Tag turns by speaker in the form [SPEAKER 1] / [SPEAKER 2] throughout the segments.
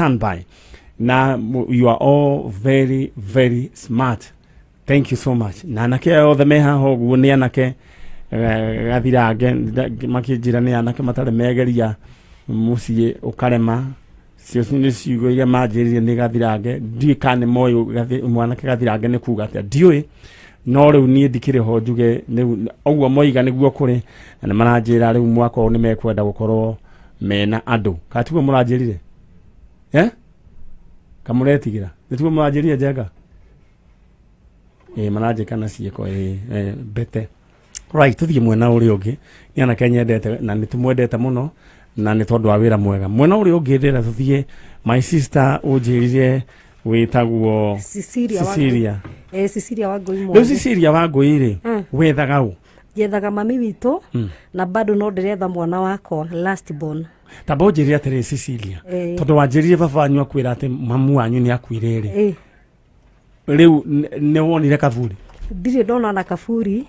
[SPEAKER 1] Standby na you are all very very smart. Thank you so much. Na anake aya othe me haha ũguo nĩ anake gathirange makĩnjĩra nĩ anake matarĩ megeria mũciĩ ũkarema. Cio nĩ ciugo iria manjĩrire nĩ gathirange. Ndiũĩ kana nĩ moĩ mwanake gathirange nĩ kuga atĩa, ndiũĩ, no rĩu niĩ ndikĩrĩ ho njuge rĩu ũguo moiga nĩguo kũrĩ. Na nĩ maranjĩra rĩu mwaka ũyũ nĩ mekwenda gũkorwo mena andũ. Kana tiguo mũranjĩrire? Eh, kamũretigĩra nĩ tiguo mũranjĩrire njenga? Ĩ, maranjĩka na ciĩko. Ĩ, mbete. Right, tuthiĩ mwena ũrĩa ũngĩ. Nĩ anake nyendete na nĩ tũmwendete mũno na nĩ tondũ wa wĩra mwega. Mwena ũrĩa ũngĩ ndĩrenda tũthiĩ, my sister, ũnjĩrire wĩtagwo
[SPEAKER 2] Cecilia Wangũi.
[SPEAKER 1] Cecilia.
[SPEAKER 2] Cecilia Wangũi
[SPEAKER 1] Rĩu
[SPEAKER 2] Mwangi.
[SPEAKER 1] Cecilia Wangũi rĩ, wethaga ũ?
[SPEAKER 2] Njethaga mami witũ na bado no ndĩretha mwana wakwa last born.
[SPEAKER 1] Tamba ũnjĩrire atĩrĩ, Cecilia, tondũ wanjĩrire baba wanyu akwĩra atĩ mamu wanyu nĩ akuire rĩ, rĩu nĩ wonire kaburi?
[SPEAKER 2] Ndirĩ ndona na kaburi,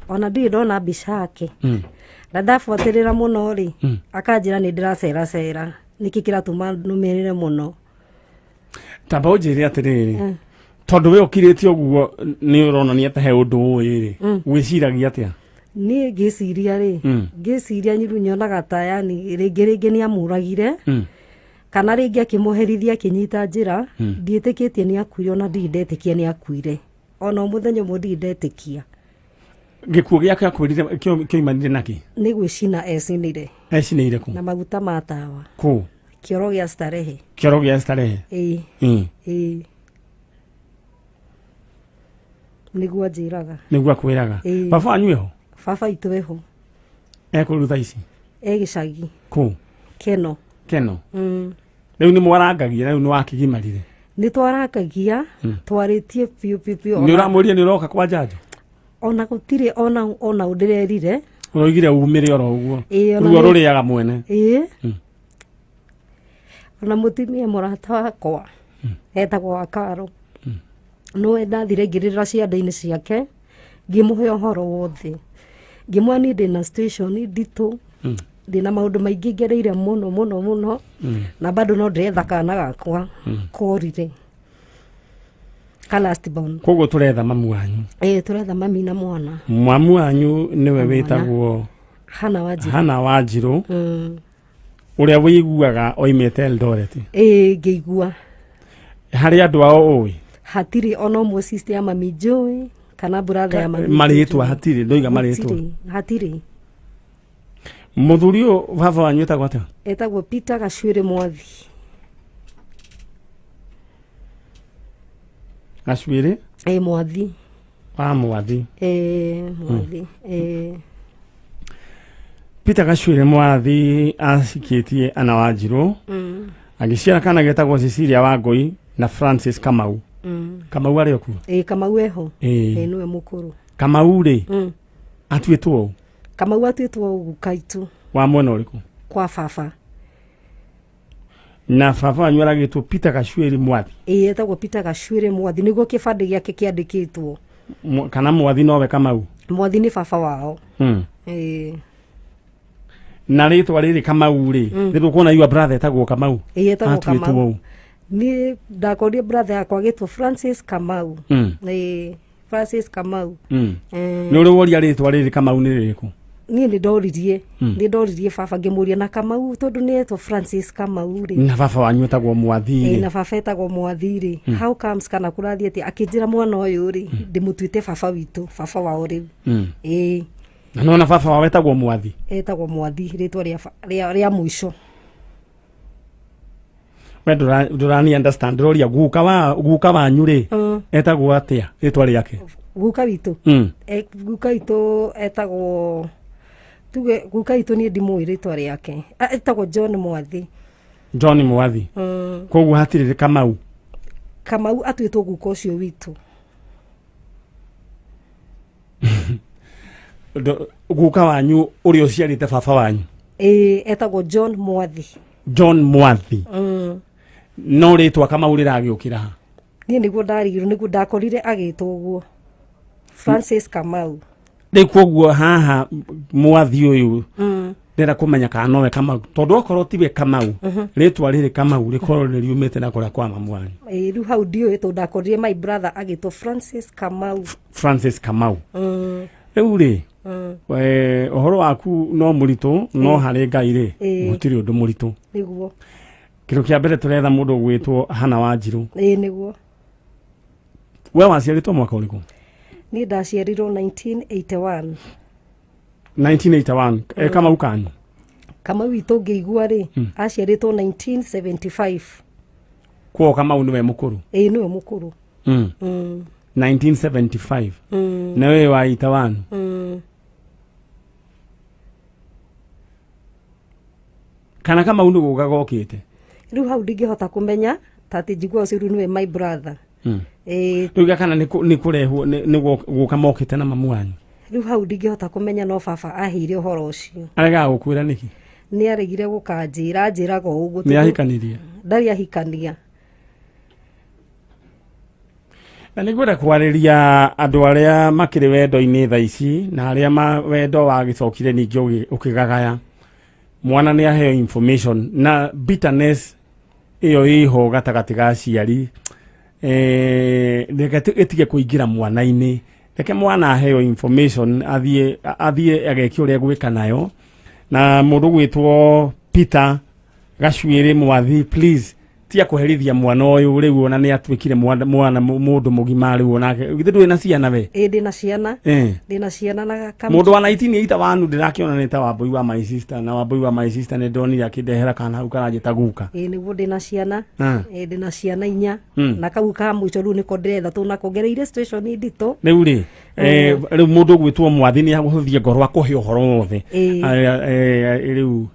[SPEAKER 2] ona ndirĩ ndona mbica yake. Na ndabuatĩrĩra mũno rĩ, akanjĩra nĩ ndĩraceracera. Nĩkĩ kĩratũma nũmĩrĩre mũno?
[SPEAKER 1] Tamba ũnjĩre atĩrĩrĩ, tondũ we ũkirĩte ũguo nĩ ũronania ta he ũndũ ũĩ rĩ, wĩciragia atĩa?
[SPEAKER 2] Niĩ ngĩciria rĩ, ngĩciria nyiru nyonaga ta yani rĩngĩ rĩngĩ nĩ amũragire, kana rĩngĩ akĩmũherithia akĩnyita njĩra. Ndiĩtĩkĩtie nĩ akuire, ona ndirĩ ndetĩkia nĩ akuire. Ona mũthenya ũmwe ndirĩ ndetĩkia.
[SPEAKER 1] Gĩkuũ gĩake akwĩrire kĩoimanire nakĩ?
[SPEAKER 2] Nĩ gwĩcina ecinire.
[SPEAKER 1] Ecinĩire kũ?
[SPEAKER 2] Na maguta ma tawa.
[SPEAKER 1] Kũ?
[SPEAKER 2] Kĩoro gĩa Starehe.
[SPEAKER 1] Kĩoro gĩa Starehe?
[SPEAKER 2] Ĩĩ. Ĩĩ, nĩguo anjĩraga.
[SPEAKER 1] Nĩguo akwĩraga?
[SPEAKER 2] Ĩĩ.
[SPEAKER 1] Baba wanyu eho?
[SPEAKER 2] Baba itũ eho.
[SPEAKER 1] Ekũru thaa ici?
[SPEAKER 2] E gĩcagi.
[SPEAKER 1] Kũ?
[SPEAKER 2] Keno.
[SPEAKER 1] Keno. Rĩu nĩ mwarangagia? Rĩu nĩ wakĩgimarire?
[SPEAKER 2] Nĩ twarangagia, twarĩtie biũ biũ biũ.
[SPEAKER 1] Nĩ ũramwĩrire nĩ ũroka kwa njanjo?
[SPEAKER 2] Ona gũtirĩ ona ũndĩrerire.
[SPEAKER 1] Ũroigire umĩre oro ũguo?
[SPEAKER 2] Ĩĩ, ona
[SPEAKER 1] Ruo rũrĩaga mwene.
[SPEAKER 2] Ĩĩ. Ona mũtumia mũrata wakwa etagwo Wakaro, nĩwe ndathire ngĩrĩra ciande-inĩ ciake, ngĩmũhe ũhoro wothe, ngĩmwĩra niĩ ndĩna situation nditũ, ndĩna maũndũ maingĩ ngereire mũno mũno mũno, na bado no ndĩretha kana gakwa korire ka last born.
[SPEAKER 1] Koguo tũretha mamu wanyu?
[SPEAKER 2] Ĩĩ, tũretha mami na mwana.
[SPEAKER 1] Mamu wanyu nĩwe
[SPEAKER 2] Na mwana.
[SPEAKER 1] wĩtagwo
[SPEAKER 2] Hana Wanjirũ.
[SPEAKER 1] Hana Wanjirũ, ũrĩa wĩiguaga oimĩte Eldoret?
[SPEAKER 2] Ĩĩ, ngĩigua.
[SPEAKER 1] Harĩ andũ ao ũĩ?
[SPEAKER 2] Hatirĩ ona ũmwe sister ya mami njũĩ kana brother ya mami
[SPEAKER 1] Marĩtwa?
[SPEAKER 2] njũĩ.
[SPEAKER 1] Hatirĩ ndoiga marĩtwa.
[SPEAKER 2] Hatirĩ, hatirĩ.
[SPEAKER 1] Mũthuri ũyũ baba wanyu etagwo atĩa?
[SPEAKER 2] Etagwo Peter Gacuĩrĩ Mwathi.
[SPEAKER 1] Gacuĩrĩ?
[SPEAKER 2] Ĩ, Mwathi.
[SPEAKER 1] Wa Mwathi.
[SPEAKER 2] Ĩ, Mwathi, ĩ.
[SPEAKER 1] Peter Gacuĩrĩ Mwathi acikĩtie Ana Wanjirũ, agĩciara kana getagwo Cecilia Wangũi na Francis Kamau. Kamau arĩ o kuo?
[SPEAKER 2] Ĩ, Kamau eho.
[SPEAKER 1] Ĩ.
[SPEAKER 2] Ĩ, nĩwe mũkũrũ.
[SPEAKER 1] Kamau rĩ, atuĩtwo ũ?
[SPEAKER 2] Kamau atuĩtwo guka itũ.
[SPEAKER 1] Wa mwena ũrĩkũ?
[SPEAKER 2] Kwa baba.
[SPEAKER 1] Na baba wanyu aragĩtwo Peter Gacuĩri Mwathi?
[SPEAKER 2] Ĩ, etagwo Peter Gacuĩrĩ Mwathi, nĩguo kĩbandĩ gĩake kĩandĩkĩtwo.
[SPEAKER 1] Kana Mwathi nowe Kamau?
[SPEAKER 2] Mwathi nĩ baba wao. Ĩ.
[SPEAKER 1] Na rĩtwa rĩrĩ Kamau rĩ, nĩ tũkuona your brother etagwo Kamau?
[SPEAKER 2] Ĩ, etagwo
[SPEAKER 1] Atuĩtwo
[SPEAKER 2] Kamau.
[SPEAKER 1] ũ?
[SPEAKER 2] Niĩ ndakorire brother yakwa agĩtwo Francis Kamau. Ĩ, Francis Kamau.
[SPEAKER 1] Nĩ ũrĩ woria rĩtwa rĩrĩ Kamau nĩ rĩrĩkũ?
[SPEAKER 2] Niĩ nĩ ndoririe, nĩ ndoririe baba ngĩmũria na Kamau tondũ nĩ etwo Francis Kamau rĩ,
[SPEAKER 1] Na baba wanyu etagwo Mwathi
[SPEAKER 2] Ĩ,
[SPEAKER 1] rĩ?
[SPEAKER 2] Na baba etagwo Mwathi rĩ, how comes kana kũrathiĩ atĩa? Akĩnjĩra mwana ũyũ rĩ, ndĩmũtuĩte baba witũ, baba wao rĩu. Ĩ.
[SPEAKER 1] Na nona baba wao etagwo Mwathi?
[SPEAKER 2] Etagwo Mwathi, rĩtwa rĩa mũico.
[SPEAKER 1] We ndũrani understand. Ndĩroria guka wanyu rĩ, etagwo atĩa rĩtwa rĩake?
[SPEAKER 2] Guka witũ? Guka witũ etagwo, tuge guka witũ niĩ ndimũĩ rĩtwa rĩake. Etagwo John Mwathi.
[SPEAKER 1] John Mwathi. Koguo hatirĩ Kamau?
[SPEAKER 2] Kamau atuĩtwo guka ũcio witũ.
[SPEAKER 1] Guka wanyu ũrĩa ũciarĩte baba wanyu?
[SPEAKER 2] Ĩĩ, etagwo John Mwathi.
[SPEAKER 1] John Mwathi. No rĩtwa Kamau rĩragĩũkĩra ha?
[SPEAKER 2] Niĩ nĩguo ndarigirwo, nĩguo ndakorire agĩtwo ũguo Francis Kamau.
[SPEAKER 1] Rĩu koguo haha Mwathi ũyũ Ndĩrenda kũmenya kana nowe Kamau, tondũ okorwo tiwe Kamau, rĩtwa rĩrĩ Kamau rĩkorwo nĩ riumĩte na kũrĩa kwa mamu wanyu.
[SPEAKER 2] Ĩĩ, rĩu hau ndiũĩ tondũ ndakorire my brother agĩtwo Francis Kamau.
[SPEAKER 1] Francis Kamau. Rĩu rĩ, ũhoro waku no mũritũ, no harĩ Ngai rĩ, gũtirĩ ũndũ mũritũ.
[SPEAKER 2] Nĩguo.
[SPEAKER 1] Kĩndũ kĩa mbere tũretha mũndũ ũgwĩtwo Hana Wanjirũ.
[SPEAKER 2] Ĩĩ nĩguo.
[SPEAKER 1] We waciarĩtwo mwaka ũrĩkũ?
[SPEAKER 2] Niĩ ndaciarirwo 1981.
[SPEAKER 1] 1981. Kamau kanyu?
[SPEAKER 2] Kamau witũ ngĩigua rĩ, aciarĩtwo 1975.
[SPEAKER 1] Kwao Kamau nĩwe mũkũrũ?
[SPEAKER 2] Ĩĩ nĩwe mũkũrũ.
[SPEAKER 1] 1975. Na wewe wa 81. Kana Kamau nĩ gũka gokĩte?
[SPEAKER 2] Rĩu hau ndingĩhota kũmenya ta atĩ njigua ũcio rĩu nĩwe my brother. Ĩĩ.
[SPEAKER 1] Rĩu kana nĩ kũrehwo nĩ gũka mokĩte na mamu wanyu?
[SPEAKER 2] Rĩu hau ndingĩhota kũmenya, no baba aheire ũhoro ũcio.
[SPEAKER 1] Aregaga gũkwĩra nĩkĩ?
[SPEAKER 2] Nĩ aregire gũkanjĩra, anjĩraga o ũguo.
[SPEAKER 1] Nĩ ahikanirie?
[SPEAKER 2] Ndarĩ ahikania.
[SPEAKER 1] Na nĩ ngwenda kwarĩria andũ arĩa makĩrĩ wendo-inĩ thaa ici na arĩa wendo wagĩcokire ningĩ ũkĩgagaya. Mwana nĩ aheo information na bitterness ĩyo ĩho gatagatĩ ga aciari, reke ĩtige kũingĩra mwana-inĩ. Reke mwana aheo information, athiĩ ageke ũrĩa gwĩka nayo. Na mũndũ gwĩtwo Peter Gacuĩrĩ Mwathi, please tia kũherithia mwana ũyũ rĩu, ona nĩ atuĩkire mwana mũndũ mũgima rĩu, onake githĩ ndũrĩ na ciana we?
[SPEAKER 2] Ĩĩ ndĩna ciana. Ndĩna ciana na
[SPEAKER 1] Mũndũ wa 1981 ndĩrakĩona nĩ ta Wambũi wa my sister, na Wambũi wa my sister nĩ ndonire akĩndehera kana hau karanjĩta guka.
[SPEAKER 2] Ĩĩ nĩguo, ndĩna ciana. Ĩĩ ndĩna ciana inya. Na kau ka mũico rĩu nĩko ndĩretha tondũ nako ngereire situation nditũ.
[SPEAKER 1] Rĩu rĩ, rĩu mũndũ ũgwĩtwo Mwathi nĩ agũhũthie ngoro akũhe ũhoro wothe. Rĩu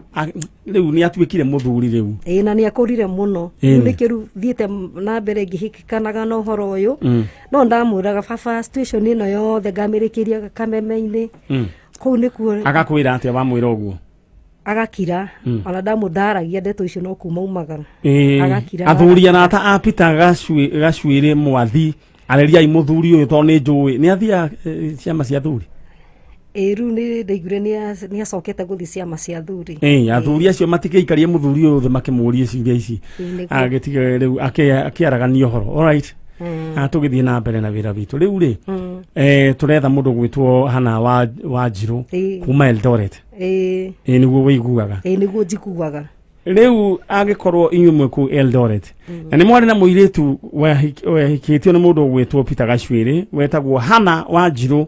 [SPEAKER 1] rĩu nĩ atuĩkire mũthuri rĩu.
[SPEAKER 2] Ĩĩ na nĩ akũrire mũno. Rĩu nĩkĩo rĩu thiĩte na mbere ngĩhĩkanaga na ũhoro ũyũ. No ndamwĩraga baba situation ĩno yothe ngamĩrĩkĩria kameme-inĩ. Kũu nĩkuo.
[SPEAKER 1] Agakwĩra atĩa wamwĩra ũguo?
[SPEAKER 2] Agakira. Ona ndamũndaragia ndeto icio no kuma umaga. Agakira.
[SPEAKER 1] Athuri arata a Peter Gacuĩrĩ Mwathi, areriai mũthuri ũyũ tondũ nĩ njũĩ nĩ athiaga ciama cia athuri.
[SPEAKER 2] Ĩĩ rĩu nĩ ndaiguire nĩ acokete gũthiĩ ciama cia athuri.
[SPEAKER 1] Athuri acio matikĩikarie mũthuri ũyũ thĩ makĩmũrie ciũria ici. Agĩtige rĩu akĩaragania ũhoro. Alright. Tũgĩthiĩ na mbere na wĩra witũ rĩu rĩ, tũretha mũndũ gwĩtwo Hana Wanjirũ kuma Eldoret. Ĩĩ nĩguo wĩiguaga?
[SPEAKER 2] Ĩĩ nĩguo njiguaga.
[SPEAKER 1] Rĩu angĩkorwo inyuĩ mwĩ kũu Eldoret na nĩ mwarĩ na mũirĩtu wahikĩtio nĩ mũndũ ũgwĩtwo Peter Gacuĩrĩ wetagwo Hana Wanjirũ.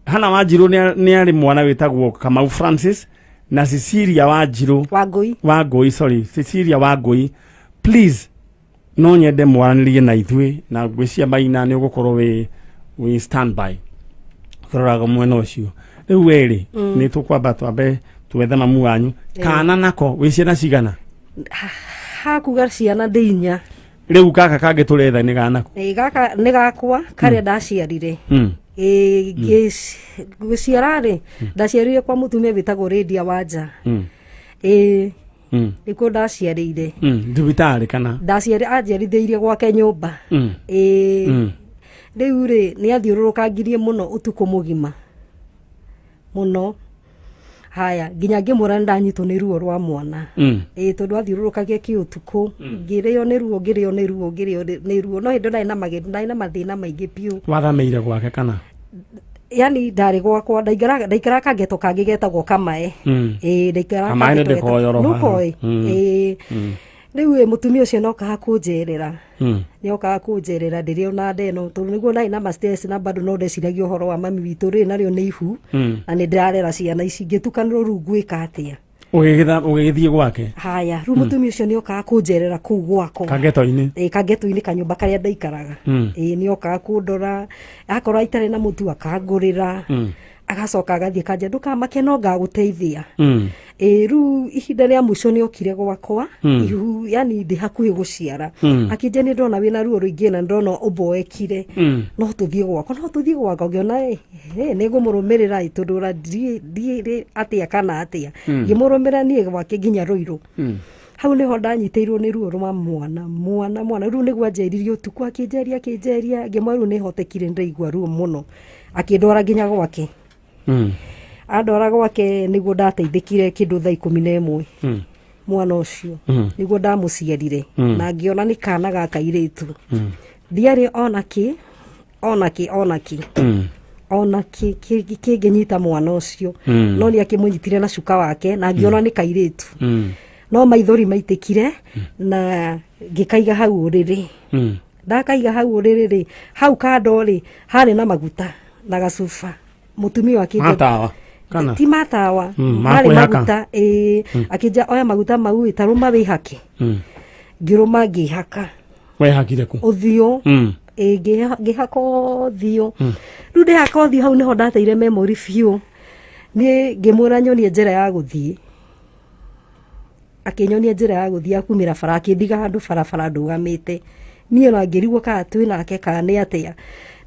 [SPEAKER 1] Hana Wanjirũ nĩ arĩ mwana wĩtagwo Kamau Francis na Cecilia Wanjirũ.
[SPEAKER 2] Wangũi.
[SPEAKER 1] Wangũi, sorry, Cecilia Wangũi. Please no nyende mwaranĩrie na ithuĩ na ngwĩciria Maina nĩ ũgũkorwo wĩ standby tũroraga mwena ũcio. Rĩu werĩ nĩ tũkwamba twambe twethe mamu wanyu kana nako wĩ ciana cigana?
[SPEAKER 2] Hakuga ciana ndĩ inya.
[SPEAKER 1] Rĩu gaka kangĩ tũretha nĩ ganako?
[SPEAKER 2] Ĩĩ gaka nĩ gakwa karĩa ndaciarire. Ĩĩ ngĩciara rĩ, ndaciarire kwa mũtumia wĩtagwo Lydia Wanja. Ĩĩ nĩkuo ndaciarĩire.
[SPEAKER 1] Thibitarĩ kana?
[SPEAKER 2] Ndaciarĩ anjiarithĩirie gwake nyũmba. Ĩĩ rĩu rĩ nĩ athiũrũrũkangirie mũno ũtukũ mũgima mũno. Haya nginya ngĩmwĩra nĩ ndanyitwo nĩ ruo rwa mwana. Ĩĩ tondũ athiũrũrũkagia kĩ ũtukũ, ngĩrĩo nĩ ruo, ngĩrĩo nĩ ruo, ngĩrĩo nĩ ruo, no hĩndĩ ndarĩ na mathĩna maingĩ biũ.
[SPEAKER 1] Wathamĩire gwake kana?
[SPEAKER 2] Yani ndarĩ gwakwa, ndaikaraga kageto kangĩ getagwo Kamae. Ĩĩ ndaikaraga
[SPEAKER 1] Kamae nĩ ndĩkoĩ oro haha.
[SPEAKER 2] Nĩũkoĩ? Ĩĩ rĩu ĩ mũtumia ũcio nĩokaga kũnjerera. Nĩokaga kũnjerera ndĩrĩ ona nda ĩno tondũ nĩguo ndarĩ na ma stress na bado no ndeciragia ũhoro wa mami witũ rĩrĩ narĩo nĩ ihu na nĩ ndĩrarera ciana ici ngĩtukanĩrwo rĩu ngwĩka atĩa.
[SPEAKER 1] Ũgĩgĩthiĩ gwake?
[SPEAKER 2] Haya rĩu mũtumia ũcio nĩokaga kũnjerera kũu gwakwa.
[SPEAKER 1] Kageto-inĩ?
[SPEAKER 2] Ĩĩ kageto-inĩ kanyũmba karĩa ndaikaraga. Ĩĩ nĩokaga kũndora, akorwo itarĩ na mũtu akangũrĩra. Agacoka agathiĩ kanja ndũkamake no ngagũteithia. Ĩĩ rĩu ihinda rĩa mũico nĩokire gwakwa, ihu yani ndĩ hakuhĩ gũciara. Akĩnjĩra nĩ ndona wĩna ruo rũingĩ na ndona ũmboekire. No tũthiĩ gwakwa, no tũthiĩ gwakwa ngĩona nĩ ngũmũrũmĩrĩra ĩ tondũ ora ndiĩ atĩa kana atĩa. Ngĩmũrũmĩrĩra niĩ gwake nginya Ruiru. Hau nĩho ndanyitĩirwo nĩ ruo rwa mwana, mwana, mwana. Rĩu nĩguo anjeririe ũtukũ akĩnjeria, akĩnjeria, ngĩmwĩra rĩu nĩhotekire nĩndaigua ruo mũno. Akĩndwara nginya gwake. Andwara gwake nĩguo ndateithĩkire kĩndũ thaa 11. Mwana ũcio nĩguo ndamũciarire na ngĩona nĩ kana ga kairĩtu. Ndiarĩ ona kĩ, ona kĩ, ona kĩ, ona kĩ kĩngĩnyita mwana ũcio, no nĩ akĩmũnyitire na cuka wake na ngĩona nĩ kairĩtu. No maithori maitĩkire na ngĩkaiga hau ũrĩrĩ. Ndakaiga hau ũrĩrĩ rĩ, hau kando rĩ harĩ na maguta na gacuba. Mũtumia akĩnjia
[SPEAKER 1] Matawa kana?
[SPEAKER 2] Ti matawa.
[SPEAKER 1] Ma
[SPEAKER 2] Marĩ
[SPEAKER 1] kwĩhaka.
[SPEAKER 2] maguta, ĩĩ. Akĩnjia, oya maguta mau ĩ, tarũma wĩhake. Ngĩrũma ngĩhaka.
[SPEAKER 1] Wehakire kũ?
[SPEAKER 2] Ũthiũ. Ĩĩ, ngĩhaka ũthiũ. Rĩu ndĩhaka ũthiũ, hau nĩho ndateire memory biũ. Niĩ ngĩmwĩra nyonie njĩra ya gũthiĩ. Akĩnyonia njĩra ya gũthiĩ ya kumĩra bara, akĩndiga handũ barabara ndũgamĩte. Niĩ ona ngĩrigwo kana twĩ nake kana nĩ atĩa.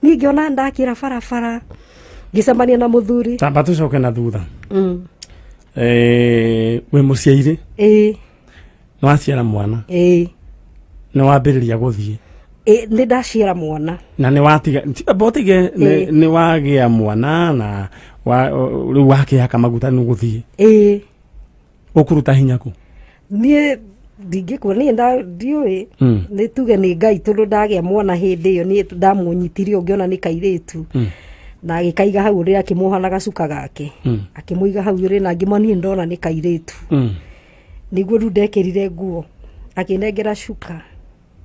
[SPEAKER 2] Niĩ ngĩona ndakĩra barabara, ngĩcemania na mũthuri.
[SPEAKER 1] Tamba tũcoke na thutha. Wĩ mũciairĩ?
[SPEAKER 2] Ĩĩ.
[SPEAKER 1] Nĩ waciara mwana?
[SPEAKER 2] Ĩĩ.
[SPEAKER 1] Nĩ wambĩrĩria gũthiĩ?
[SPEAKER 2] Ĩĩ, nĩ ndaciara mwana.
[SPEAKER 1] Na nĩ watiga, amba ũtige, nĩ wagĩa mwana na rĩu wakĩhaka maguta nĩ ũgũthiĩ?
[SPEAKER 2] Ĩĩ.
[SPEAKER 1] Ũkũruta hinya kũ?
[SPEAKER 2] Niĩ ndingĩkuona, niĩ ndiũĩ. Nĩ tuge nĩ Ngai, tondũ ndagĩa mwana hĩndĩ ĩyo niĩ ndamũnyitire, ũngĩona nĩ kairĩtu. Na agĩkaiga hau ũrĩrĩ, akĩmuoha na gacuka gake. Akĩmũiga hau ũrĩrĩ na ngĩmwona niĩ ndona nĩ kairĩtu. Nĩguo rĩu ndekĩrire nguo, akĩnengera cuka,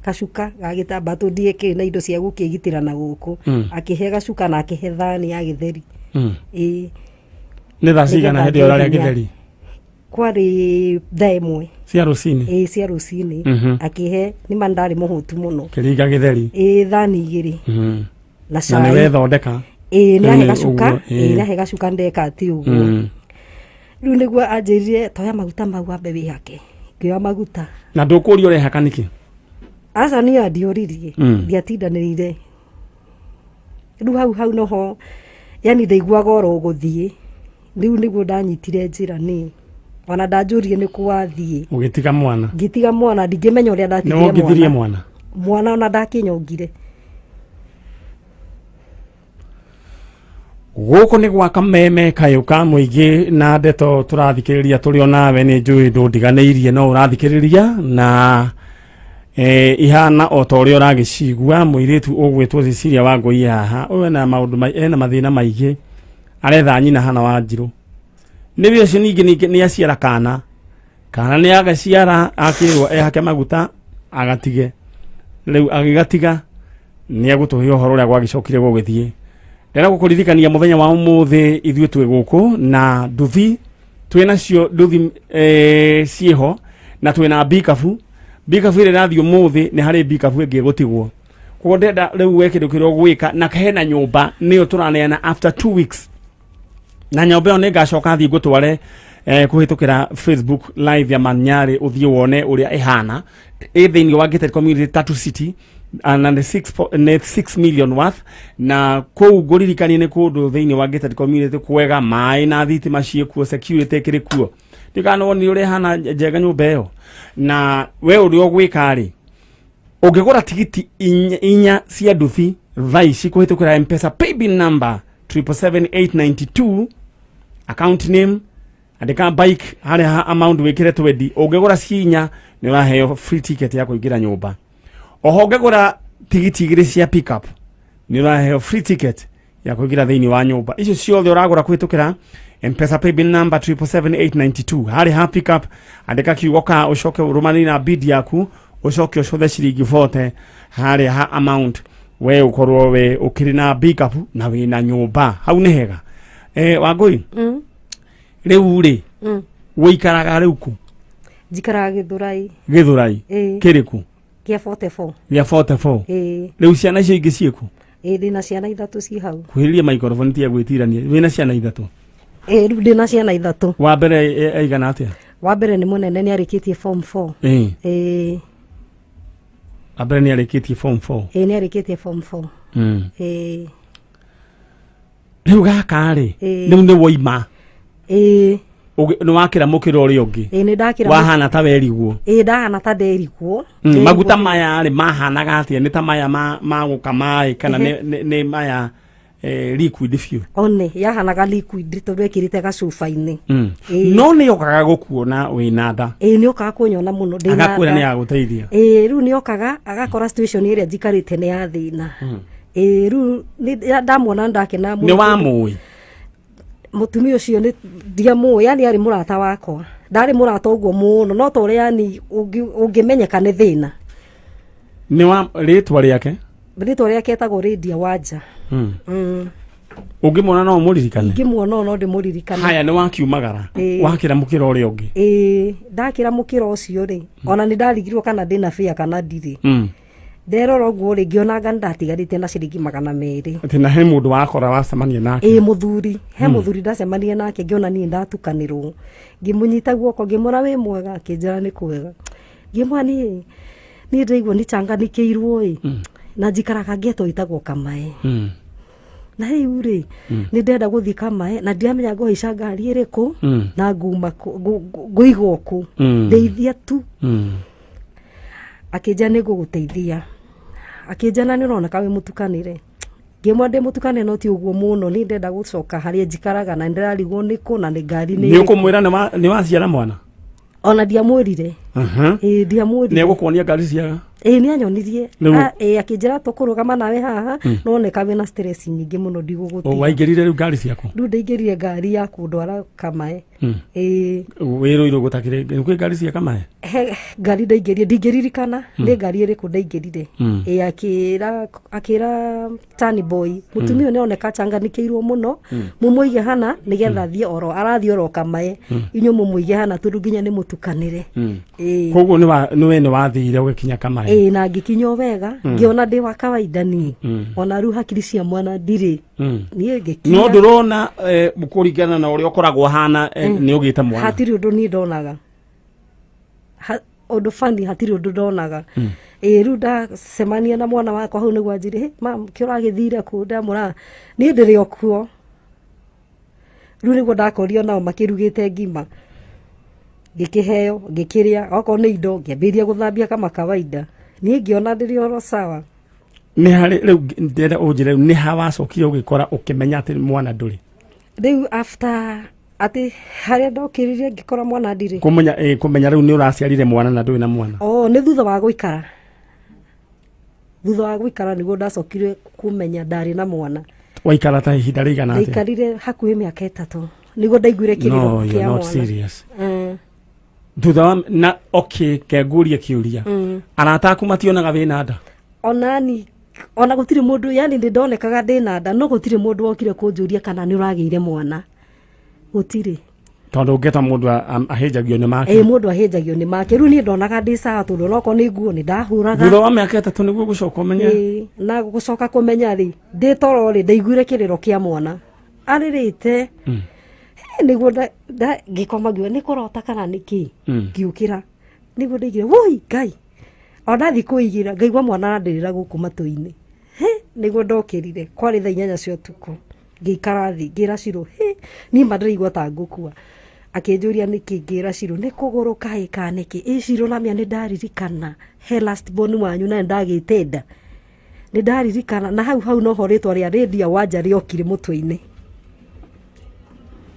[SPEAKER 2] gacuka ga gĩtambaya, tondũ ndiekĩrĩ na indo cia gũkĩgitĩra na gũkũ. Akĩhe gacuka na akĩhe thani ya gĩtheri. Ĩĩ.
[SPEAKER 1] Nĩ thaa cigana
[SPEAKER 2] Nĩgetha
[SPEAKER 1] hĩndĩ ĩyo ũrarĩa
[SPEAKER 2] ngĩe hinya.
[SPEAKER 1] gĩtheri?
[SPEAKER 2] Kwarĩ thaa 1.
[SPEAKER 1] Cia rũcinĩ?
[SPEAKER 2] Ĩĩ, cia rũcinĩ. Akĩhe, nĩma ndarĩ mũhũtu mũno.
[SPEAKER 1] Kĩringa gĩtheri?
[SPEAKER 2] Ĩĩ, thani 2. Na
[SPEAKER 1] Na
[SPEAKER 2] cai.
[SPEAKER 1] nĩ wethondeka?
[SPEAKER 2] Ĩĩ, nĩ ahe
[SPEAKER 1] Rĩu
[SPEAKER 2] gacuka.
[SPEAKER 1] ũguo,
[SPEAKER 2] Ĩĩ,
[SPEAKER 1] ĩĩ.
[SPEAKER 2] nĩ ahe gacuka ndeka atĩ ũguo. Rĩu nĩguo anjĩrire, toya maguta mau wambe wĩhake. Ngĩoya maguta.
[SPEAKER 1] Na ndũkũria ũrehaka nĩkĩ?
[SPEAKER 2] Aca, niĩ andiũririe. Ndiatindanĩrire. Rĩu hau noho, yani ndaiguaga oro gũthiĩ. Rĩu nĩguo ndanyitire njĩra niĩ. Ona ndanjũririe nĩ kũ wathiĩ.
[SPEAKER 1] Ũgĩtiga mwana?
[SPEAKER 2] Ngĩtiga mwana, ndingĩmenya ũrĩa
[SPEAKER 1] Nĩ
[SPEAKER 2] ndatigire
[SPEAKER 1] wongithirie
[SPEAKER 2] mwana.
[SPEAKER 1] mwana?
[SPEAKER 2] Mwana ona ndakĩnyongire.
[SPEAKER 1] Gũkũ nĩ gwa Kameme kayũ ka mũingĩ, na ndeto tũrathikĩrĩria tũrĩ o nawe. Nĩ njũĩ ndũndiganĩirie, no ũrathikĩrĩria na ihana o ta ũrĩa ũragĩcigua. Mũirĩtu ũgwĩtwo Cecilia Wangũi haha, ũyũ ena maũndũ ena mathĩna maingĩ, aretha nyina hana Wanjirũ. Nĩ ũcio ningĩ nĩ aciara kana, kana nĩ agaciara, akĩrwo ehake maguta agatige, rĩu agĩgatiga. Nĩ egũtũhe ũhoro ũrĩa gwagĩcokire gũgĩthiĩ. Ndĩrenda gũkũririkania mũthenya wa ũmũthĩ ithuĩ twĩ gũkũ na nduthi, twĩ nacio nduthi ciĩho, na twĩ na bikabu. Bikabu ĩrĩa ĩrathiĩ ũmũthĩ, nĩ harĩ bikabu ĩngĩ ĩgũtigwo. Koguo ndĩrenda rĩu we kĩndũ kĩrĩa ũgwĩka, na hena nyũmba nĩyo tũraneana after 2 weeks, na nyũmba ĩyo nĩ ngacoka thiĩ ngũtware kũhĩtũkĩra Facebook live ya Manyarĩ, ũthiĩ wone ũrĩa ĩhana. Ĩ thĩinĩ wa gated community Tatu City, na nĩ nĩ 6 million worth. Na kũu ngũririkanie nĩ kũndũ thĩinĩ wa gated community kwega, maĩ na thitima ciĩkuo, security ĩkĩrĩ kuo. Ndikana woni ũrĩa ĩhana njega nyũmba ĩyo. Na we ũrĩa ũgwĩka rĩ, ũngĩgũra tigiti inya cia nduthi thaa ici kũhĩtũkĩra Mpesa paybill number 777892, account name andĩka bike, harĩa ha amount wĩkĩre 20. Ũngĩgũra ci inya nĩ ũraheo free ticket ya kũingĩra nyũmba. Oho ũngĩgũra tigiti 2 cia pickup nĩ ũraheo free ticket ya kũingĩra thĩinĩ wa nyũmba. Icio ciothe ũragũra kũhĩtũkĩra Mpesa paybill number 777892. Harĩ ha pickup andĩka kiugo ka, ũcoke ũrũmanĩrie na bid yaku, ũcoke ũcothe ciringi 40 harĩa ha amount. We ũkorwo we ũkĩrĩ na pickup na wĩna nyũmba hau. Nĩ hega. Wangũi, rĩu rĩ, ũikaraga rĩu kũ?
[SPEAKER 2] Njikaraga Gĩthũrai.
[SPEAKER 1] Gĩthũrai?
[SPEAKER 2] Ĩĩ.
[SPEAKER 1] Kĩrĩkũ?
[SPEAKER 2] Kĩa 44.
[SPEAKER 1] Gĩa 44?
[SPEAKER 2] Ĩĩ.
[SPEAKER 1] Rĩu ciana icio ingĩ ciĩkũ?
[SPEAKER 2] Ĩĩ, ndĩna ciana 3 ci hau.
[SPEAKER 1] Kuhĩrĩria microphone tiga gwĩtirania. Wĩna ciana 3?
[SPEAKER 2] Ĩĩ, rĩu ndĩna ciana 3.
[SPEAKER 1] Wa mbere aigana atĩa?
[SPEAKER 2] Wa mbere nĩ mũnene, nĩ arĩkĩtie form 4. Ĩĩ.
[SPEAKER 1] Wa mbere nĩ arĩkĩtie form 4?
[SPEAKER 2] Ĩĩ, nĩ arĩkĩtie form 4. Ĩĩ.
[SPEAKER 1] Rĩu gaka rĩ,
[SPEAKER 2] Ĩĩ.
[SPEAKER 1] rĩu nĩ woima?
[SPEAKER 2] Ĩĩ.
[SPEAKER 1] Nĩ wakĩra mũkĩra ũrĩa ũngĩ?
[SPEAKER 2] Ĩĩ, nĩ ndakĩra.
[SPEAKER 1] Wahana ta weriguo?
[SPEAKER 2] Ĩĩ, ndahana ta nderiguo.
[SPEAKER 1] Maguta maya rĩ, mahanaga atĩa? Nĩ ta maya ma gũkama ĩ, kana nĩ maya? Liquid biũ.
[SPEAKER 2] One yahanaga liquid tondũ ekĩrĩte gacuba-inĩ. Ĩĩ.
[SPEAKER 1] No nĩ okaga gũkuona wĩna nda?
[SPEAKER 2] Ĩĩ, nĩ okaga kũnyona mũno ndĩna
[SPEAKER 1] Agakwĩra
[SPEAKER 2] nda.
[SPEAKER 1] nĩ agũteithia?
[SPEAKER 2] Ĩĩ, rĩu nĩ okaga agakora situation ĩrĩa njikarĩte nĩ ya thĩna. Ĩĩ, rĩu ndamwona ndakena mũno.
[SPEAKER 1] Nĩ wamũĩ?
[SPEAKER 2] Mũtumia ũcio nĩ ndiamũĩ, yani arĩ mũrata wakwa, ndarĩ mũrata ũguo mũno, no ta ũrĩa yani ũngĩmenyeka nĩ thĩna.
[SPEAKER 1] Nĩ wa rĩtwa rĩake?
[SPEAKER 2] Rĩtwa rĩake etagwo Lydia Wanja.
[SPEAKER 1] Ũngĩmuona no ũmũririkane?
[SPEAKER 2] Ingĩmuona no ndĩmũririkane.
[SPEAKER 1] Haya, nĩ wakiumagara?
[SPEAKER 2] Ĩĩ.
[SPEAKER 1] Wakĩra mũkĩra ũrĩa ũngĩ?
[SPEAKER 2] Ĩĩ, ndakĩra mũkĩra ũcio rĩ, ona nĩ ndarigirwo kana ndĩna bĩa kana ndirĩ. Nderora ũguo rĩ, ngĩona nga ndatigarĩte na ciringi 200.
[SPEAKER 1] Atĩ na he mũndũ wakora wacemania nake?
[SPEAKER 2] Ĩĩ, mũthuri, he mũthuri ndacemania nake, ngĩona niĩ ndatukanĩrwo, ngĩmũnyita guoko, ngĩmwĩra wĩ mwega, akĩnjĩra nĩ kwega, ngĩmwĩra niĩ ndĩraigua nĩ changanikĩirwo ĩ, na njikaraga ngeto ĩtagwo Kamae. Na rĩu rĩ, nĩ ndĩrenda gũthiĩ Kamae na ndiramenya ngũhaica ngari ĩrĩkũ na nguma kũ, ngũigwo kũ. Ndeithia tu. Akĩnjĩra nĩ ngũgũteithia, akĩnjĩra na nĩ ũroneka wĩ mũtukanĩre, ngĩmwĩra ndĩ mũtukanĩre no ti ũguo mũno, nĩ ndĩrenda gũcoka harĩa njikaraga na nĩ ndĩrarigwo nĩ kũ na nĩ ngari nĩ
[SPEAKER 1] Nĩ
[SPEAKER 2] ĩrĩkũ.
[SPEAKER 1] ũkũmwĩra nĩ waciara mwana?
[SPEAKER 2] Ona ndiamwĩrire. Ĩĩ, ndiamwĩrire.
[SPEAKER 1] Nĩ egũkuonia ngari ciaga?
[SPEAKER 2] Ĩĩ, nĩ anyonirie.
[SPEAKER 1] Nĩguo.
[SPEAKER 2] Ĩĩ, akĩnjĩra tũkũrũgama nawe haha, no oneka wĩna stress nyingĩ mũno, ndigũgũtiga.
[SPEAKER 1] Waingĩrire rĩu ngari ciaku?
[SPEAKER 2] Rĩu ndaingĩrire ngari ya kũndwara Kamae. Ĩĩ.
[SPEAKER 1] Wĩrũirũ gũtakĩrĩ kwĩ ngari cia Kamae?
[SPEAKER 2] He ngari ndaingĩrire, ndingĩririkana nĩ ngari ĩrĩkũ ndaingĩrire. Ĩĩ, akĩra tani boy, mũtumia ũyũ nĩoneka achanganĩkĩirwo mũno, mũmũige hana nĩgetha athiĩ oro arathiĩ oro Kamae, inyuĩ mũmũige hana tondũ nginya nĩ mũtukanĩre. Ĩĩ.
[SPEAKER 1] Koguo nĩ we nĩ wathire ũgĩkinya Kamae?
[SPEAKER 2] Ĩĩ, na ngĩkinya o wega, ngĩona ndĩ wa kawaida niĩ, ona rĩu hakiri cia mwana ndirĩ. Niĩ ngĩkinya.
[SPEAKER 1] No ndũrona kũringana na ũrĩa ũkoragwo hana nĩ ũgĩte mwana?
[SPEAKER 2] Hatirĩ ũndũ niĩ ndonaga. Ũndũ bani, hatirĩ ũndũ ndonaga. Ĩĩ, rĩu ndacemania na mwana wakwa hau nĩguo anjĩre, "Hey, mam, kĩ ũragĩthire kũ?" Ndamũra niĩ ndĩrĩ o kuo. Rĩu nĩguo ndakorio nao makĩrugĩte ngima, ngĩkĩheo, ngĩkĩrĩa, okorwo nĩ indo ngĩambĩrĩria gũthambia kama kawaida, niĩ ngĩona ndĩrĩ oro sawa.
[SPEAKER 1] Nĩ harĩ rĩu ndĩrenda ũnjĩre, rĩu nĩ ha wacokire ũgĩkora ũkĩmenya atĩ mwana ndũrĩ?
[SPEAKER 2] Rĩu after atĩ harĩa ndokĩrire ngĩkora mwana ndirĩ.
[SPEAKER 1] Kũmenya rĩu nĩ ũraciarire mwana na ndũrĩ na mwana.
[SPEAKER 2] Oh, nĩ thutha wa gũikara, thutha wa gũikara nĩguo ndacokire kũmenya ndarĩ na mwana.
[SPEAKER 1] Waikara ta ihinda rĩigana atĩa?
[SPEAKER 2] Ndaikarire hakuhĩ mĩaka 3 nĩguo ndaiguire kĩrĩro
[SPEAKER 1] No, you're
[SPEAKER 2] kĩa
[SPEAKER 1] not
[SPEAKER 2] mwana.
[SPEAKER 1] serious. Thutha wa na okay, kengurie kĩũria, arata aku mationaga wĩna nda?
[SPEAKER 2] Onani ona gũtirĩ mũndũ, yani nĩ ndonekaga ndĩna nda, no gũtirĩ mũndũ wokire kũnjũria kana nĩ ũragĩire mwana, gũtirĩ.
[SPEAKER 1] Tondũ ũngĩta mũndũ ahĩnjagio nĩ make.
[SPEAKER 2] Ĩĩ, mũndũ ahĩnjagio nĩ make. Rĩu niĩ ndonaga ndĩ sawa tondũ onokorwo nĩ nguo nĩ ndahũraga.
[SPEAKER 1] Thutha wa mĩaka 3 nĩguo gũcoka ũmenye?
[SPEAKER 2] Ĩĩ, na gũcoka kũmenya rĩ, ndĩ toro rĩ, ndaiguire kĩrĩro kĩa mwana arĩrĩte. Nĩguo ngĩkoma ngiuga nĩ kũrota kana nĩ kĩ. Ngĩũkĩra nĩguo ndaigire woi Ngai, o ndathiĩ kũigĩra ngaigua mwana arandĩrĩra gũkũ matũ-inĩ. He, nĩguo ndokĩrire, kwarĩ thaa 8 cia ũtukũ, ngĩikara thĩ ngĩra Cirũ, he, niĩ ma ndĩraigua ta ngũkua. Akĩnjũria nĩkĩ, ngĩra Cirũ nĩ kũgũrũ kaĩ ka nĩkĩ. Ĩ Cirũ, namĩa nĩ ndaririkana he last born wanyu na nĩ ndagĩte nda, nĩ ndaririkana. Na hau hau noho rĩtwa rĩa Lydia Wanja rĩokire mũtwe-inĩ.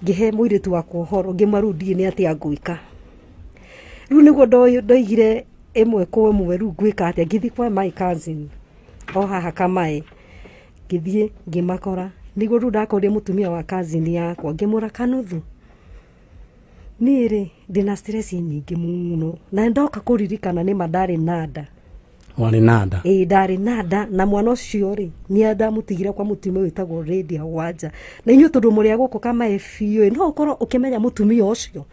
[SPEAKER 2] Ngĩhe mũirĩtu wakwa ũhoro, ngĩmwĩra rĩu ndiũĩ nĩ atĩa ngwĩka. Rĩu nĩguo ndoigire ĩmwe kwa ĩmwe, rĩu ngwĩka atĩa? Ngĩthiĩ kwa my cousin o haha Kamae, ngĩthiĩ ngĩmakora, nĩguo rĩu ndakorire mũtumia wa cousin yakwa, ngĩmwĩra kanuthu, niĩ rĩ ndĩna stress nyingĩ mũno na ndoka kũririkana nĩma ndarĩ na nda.
[SPEAKER 1] Warĩ na nda?
[SPEAKER 2] Ĩĩ, ndarĩ na nda, na mwana ũcio rĩ, nĩ ndamũtigire kwa mũtumia wĩtagwo Lydia Wanja, na inyuĩ tondũ mũrĩ a gũkũ Kamae biũ ĩ, no ũkorwo ũkĩmenya mũtumia ũcio.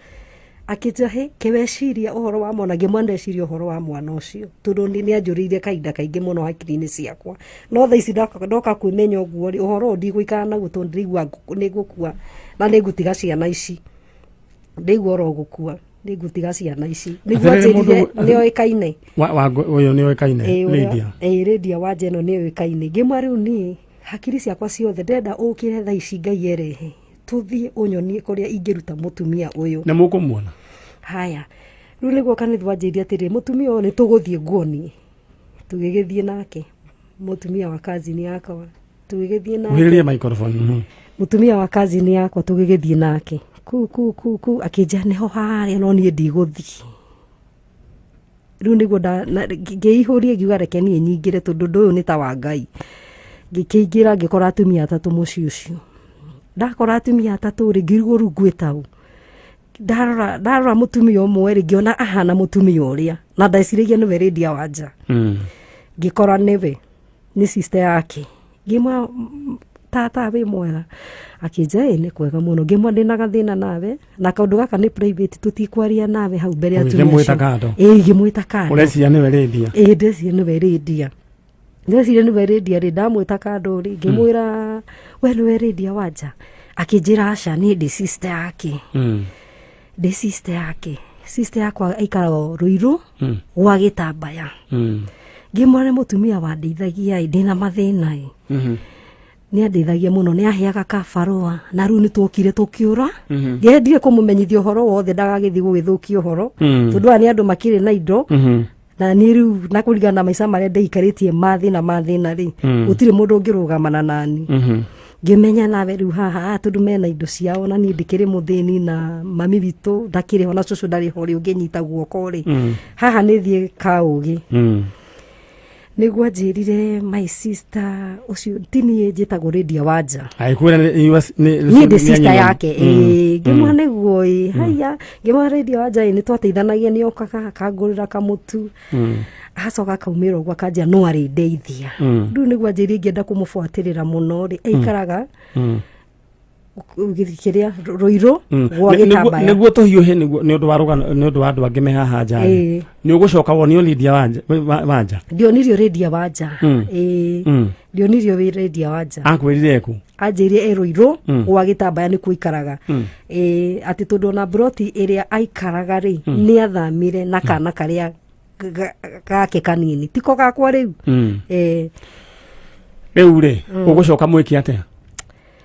[SPEAKER 2] Akĩnjĩra, he kĩweciria ũhoro wa mwana, ngĩmwĩra ndeciria ũhoro wa mwana ũcio tondũ nĩ anjũrĩire kahinda kaingĩ mũno hakiri-inĩ ciakwa, no thaa ici ndoka kwĩmenya ũguo rĩ, ũhoro ũyũ ndigũikara naguo tondũ ndĩraigua nĩ ngũkua na nĩ ngũtiga ciana ici, ndĩraigua oro gũkua nĩ ngũtiga ciana ici, nĩguo
[SPEAKER 1] Atĩrĩrĩ,
[SPEAKER 2] anjĩrire
[SPEAKER 1] mũndũ-
[SPEAKER 2] nĩ oĩkaine.
[SPEAKER 1] Ũyũ nĩ oĩkaine?
[SPEAKER 2] Ĩĩ,
[SPEAKER 1] Lydia.
[SPEAKER 2] Ĩĩ, Lydia Wanja ĩno nĩ oĩkaine. Ngĩmwĩra rĩu niĩ hakiri ciakwa ciothe ndĩrenda ũkĩre thaa ici Ngai erehe tũthiĩ ũnyonie kũrĩa ingĩruta mũtumia ũyũ.
[SPEAKER 1] Na mũkũmuona?
[SPEAKER 2] Haya, rĩu nĩguo kanitha wanjĩrire atĩrĩ, mũtumia ũyũ nĩ tũgũthiĩ nguonie. Tũgĩgĩthiĩ nake mũtumia wa cousin yakwa. Tũgĩgĩthiĩ nake.
[SPEAKER 1] Kuhĩrĩria microphone.
[SPEAKER 2] Mũtumia wa cousin yakwa, tũgĩgĩthiĩ nake ku ku ku ku, akĩnjĩra nĩho harĩa, no niĩ ndigũthiĩ. Rĩu nĩguo ngĩihũria, ngiuga reke niĩ nyingĩre, tondũ ũndũ ũyũ nĩ ta wa Ngai. Ngĩkĩingĩra, ngĩkora atumia atatũ mũciĩ ũcio. Ndakora atumia atatũ rĩ, ngĩrigwo rĩu ngwĩta ũ. Ndarora, ndarora mũtumia ũmwe rĩ, ngĩona ahana mũtumia ũrĩa na ndeciragia nĩwe Lydia Wanja. Ngĩkora nĩwe, nĩ sister yake. Ngĩmwĩra, "Tata, wĩ mwega?" Akĩnjĩra, "Ĩ, nĩ kwega mũno." Ngĩmwĩra, "Ndĩna gathĩna nawe, na kaũndũ gaka nĩ private, tũtikwaria nawe hau mbere ya atumia
[SPEAKER 1] Ũgĩkĩmwĩta
[SPEAKER 2] acio."
[SPEAKER 1] kando?
[SPEAKER 2] Ĩ, ngĩmwĩta kando.
[SPEAKER 1] Ũreciria nĩwe Lydia?
[SPEAKER 2] Ĩ, ndeciria nĩwe Lydia. Ndeciria nĩwe Lydia rĩ, ndamwĩta kando rĩ, ngĩmwĩra, "We nĩwe Lydia Wanja?" Akĩnjĩra, "Aca, niĩ ndĩ sister yake." Ndĩ sister yake. Sister yakwa aikaraga Rũirũ gwa Gĩtambaya. Ngĩmwĩra, "Nĩ mũtumia wandeithagia ĩ, ndĩna mathĩna ĩ." Nĩ andeithagia mũno, nĩ aheaga kabarũa, na rĩu nĩ twokire tũkĩũra. Ndiendire kũmũmenyithia ũhoro wothe ndagagĩthiĩ gũgĩthũkia ũhoro, tondũ aya nĩ andũ makĩrĩ na indo, na niĩ rĩu na kũringana na maica marĩa ndeikarĩtie mathĩna mathĩna rĩ, gũtirĩ mũndũ ũngĩrũgamana nani. Ngĩmenya nawe rĩu haha, tondũ mena indo ciao na niĩ ndĩkĩrĩ mũthĩni, na mami witũ ndakĩrĩ ho na cũcũ ndarĩ ho rĩ, ũngĩnyita guoko rĩ, haha nĩ thiĩ kaũgĩ. Nĩguo anjĩrire my sister ũcio ti niĩ, njĩtagwo Lydia Wanja.
[SPEAKER 1] Agĩkwĩra
[SPEAKER 2] Niĩ ndĩ sister yake. Ĩĩ, ngĩmwĩra nĩguo ĩ, haya. Ngĩmwĩra, "Lydia Wanja ĩ, nĩ twateithanagia, nĩ okaga akangũrĩra kamũtu, agacoka akaumĩra ũguo akanjia no arĩndeithia." Rĩu nĩguo anjĩrire ingĩenda kũmũbuatĩrĩra mũno rĩ, aikaraga kĩrĩa Rũirũ gwa Gĩtambaya.
[SPEAKER 1] Nĩguo tũhiũhe, nĩguo nĩ ũndũ wa rũgano, nĩ ũndũ wa andũ angĩ me haha nja rĩ. Nĩ ũgũcoka wonio Lydia Wanja, Wanja?
[SPEAKER 2] Ndionirio Lydia Wanja. Ĩĩ. Ndionirio wĩ Lydia Wanja.
[SPEAKER 1] Akwĩrire kũ?
[SPEAKER 2] Anjĩrire e Rũirũ gwa Gĩtambaya nĩkuo aikaraga. Ĩĩ, atĩ tondũ ona broti ĩrĩa aikaraga rĩ, nĩ athamire na kana karĩa gake kanini, tiko gakwa rĩu. Ĩĩ.
[SPEAKER 1] Rĩu rĩ, ũgũcoka mwĩke atĩa?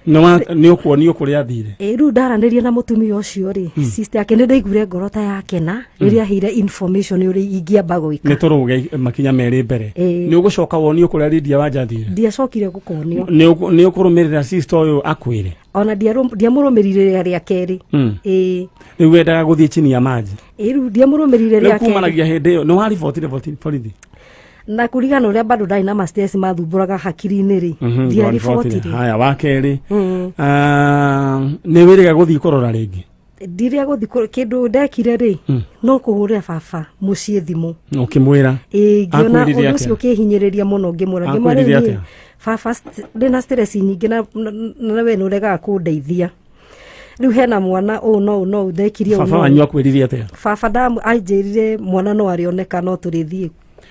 [SPEAKER 1] Nĩ ũkuonio kũrĩa athire?
[SPEAKER 2] Ĩ, rĩu ndaranĩria na mũtumia ũcio rĩ, sister yake, nĩ ndaiguire ngoro ta yakena rĩrĩa aheire information ũrĩa ingĩamba gwĩka.
[SPEAKER 1] Nĩ tũrũge makinya merĩ mbere. Nĩ ũgũcoka wonio kũrĩa Lydia Wanja athire?
[SPEAKER 2] Ndiacokire gũkonio.
[SPEAKER 1] Nĩ ũkũrũmĩrĩra sister ũyũ akwĩre?
[SPEAKER 2] Ona ndiamũrũmĩrire rĩa kerĩ. Ĩĩ.
[SPEAKER 1] Rĩu wendaga gũthiĩ chini ya maji?
[SPEAKER 2] Ĩ, rĩu ndiamũrũmĩrire
[SPEAKER 1] rĩu
[SPEAKER 2] rĩa kerĩ.
[SPEAKER 1] Kumanagia hĩndĩ ĩyo nĩ waribotire borithi?
[SPEAKER 2] Na kũringana ũrĩa bado ndarĩ na ma-stress mathumbũraga hakiri-inĩ rĩ, ndiaribotire.
[SPEAKER 1] Haya, wa kerĩ, nĩ wĩrĩga gũthiĩ kũrora rĩngĩ?
[SPEAKER 2] Ndirĩa gũthiĩ kĩndũ ndekire rĩ, no kũhũrĩra baba mũciĩ thimũ.
[SPEAKER 1] Ũkĩmwĩra?
[SPEAKER 2] Ĩĩ, ngĩona
[SPEAKER 1] Akwĩrire
[SPEAKER 2] ũndũ
[SPEAKER 1] atĩa?
[SPEAKER 2] ũcio ũkĩhinyĩrĩria mũno, ngĩmwĩra, ngĩmwĩra,
[SPEAKER 1] Akwĩrire
[SPEAKER 2] "Rĩu niĩ,
[SPEAKER 1] atĩa?
[SPEAKER 2] baba, ndĩna stress nyingĩ na we nĩ ũregaga kũndeithia. Rĩu hena mwana ũũ no ũũ no ũũ ndekire ũũ
[SPEAKER 1] Baba
[SPEAKER 2] no ũũ."
[SPEAKER 1] wanyu akwĩrire atĩa?
[SPEAKER 2] Baba anjĩrire mwana no arĩoneka, no tũrĩthiĩ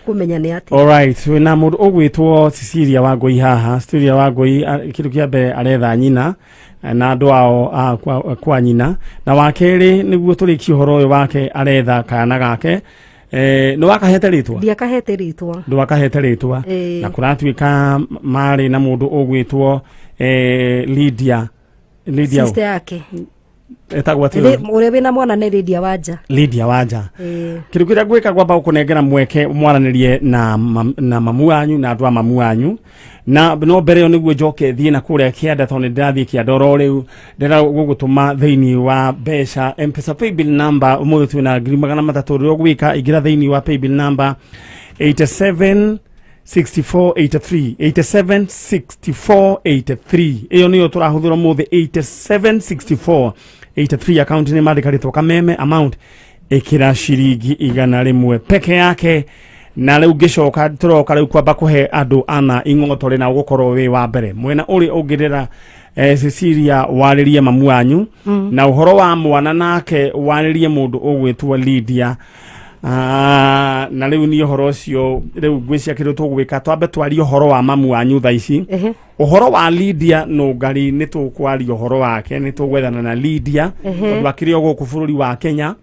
[SPEAKER 2] kũmenya nĩ atĩa.
[SPEAKER 1] Alright, wĩna mũndũ ũgwĩtwo Cecilia Wangũi haha. Cecilia Wangũi, kĩndũ kĩa mbere aretha nyina na andũ ao a kwa nyina, na wa kerĩ, nĩguo tũrĩkie ũhoro ũyũ wake, aretha kana gake. Nĩ wakahete rĩtwa?
[SPEAKER 2] Ndiakahete rĩtwa.
[SPEAKER 1] Ndwakahete rĩtwa?
[SPEAKER 2] Ĩĩ.
[SPEAKER 1] Na kũratuĩka marĩ na mũndũ ũgwĩtwo Lydia, Lydia
[SPEAKER 2] Sister yake.
[SPEAKER 1] Etagwo atĩa?
[SPEAKER 2] Ũrĩa wĩna mwana nĩ Lydia Wanja.
[SPEAKER 1] Lydia Wanja.
[SPEAKER 2] Ĩĩ.
[SPEAKER 1] Kĩndũ kĩrĩa ngwĩka, gwamba gũkũnengera mweke mwaranĩrie na mamu wanyu na andũ a mamu wanyu, na no mbere ĩyo nĩguo njoke thiĩ na kũrĩa kĩanda, tondũ nĩ ndĩrathiĩ kĩanda oro rĩu, ndĩrenda gũgũtũma thĩinĩ wa mbeca Mpesa paybill number. Ũmũthĩ twĩna 300,000. Ũrĩa ũgwĩka, ingĩra thĩinĩ wa paybill number 87 6483, 87 6483. Ĩyo nĩyo tũrahũthĩra ũmũthĩ, 87 64 83. Account nĩ mandĩka rĩtwa Kameme, amount ĩkĩra ciringi 100 peke yake. Na rĩu ngĩcoka, tũroka rĩu kwamba kũhe andũ ana ing'otore, na ũgũkorwo wĩ wa mbere mwena ũrĩ ũngĩrĩra. Cecilia, warĩrie mamu wanyu na ũhoro wa mwana, nake warĩrie mũndũ ũgwĩtwo Lydia. Na rĩu niĩ ũhoro ũcio rĩu ngwĩcia kĩndũ tũgwĩka, twambe twarie ũhoro wa mamu wanyu thaa ici. Ũhoro wa Lydia Nũngari nĩ tũkwaria ũhoro wake, nĩ tũgwethana na Lydia tondũ akĩrĩ o gũkũ bũrũri wa Kenya.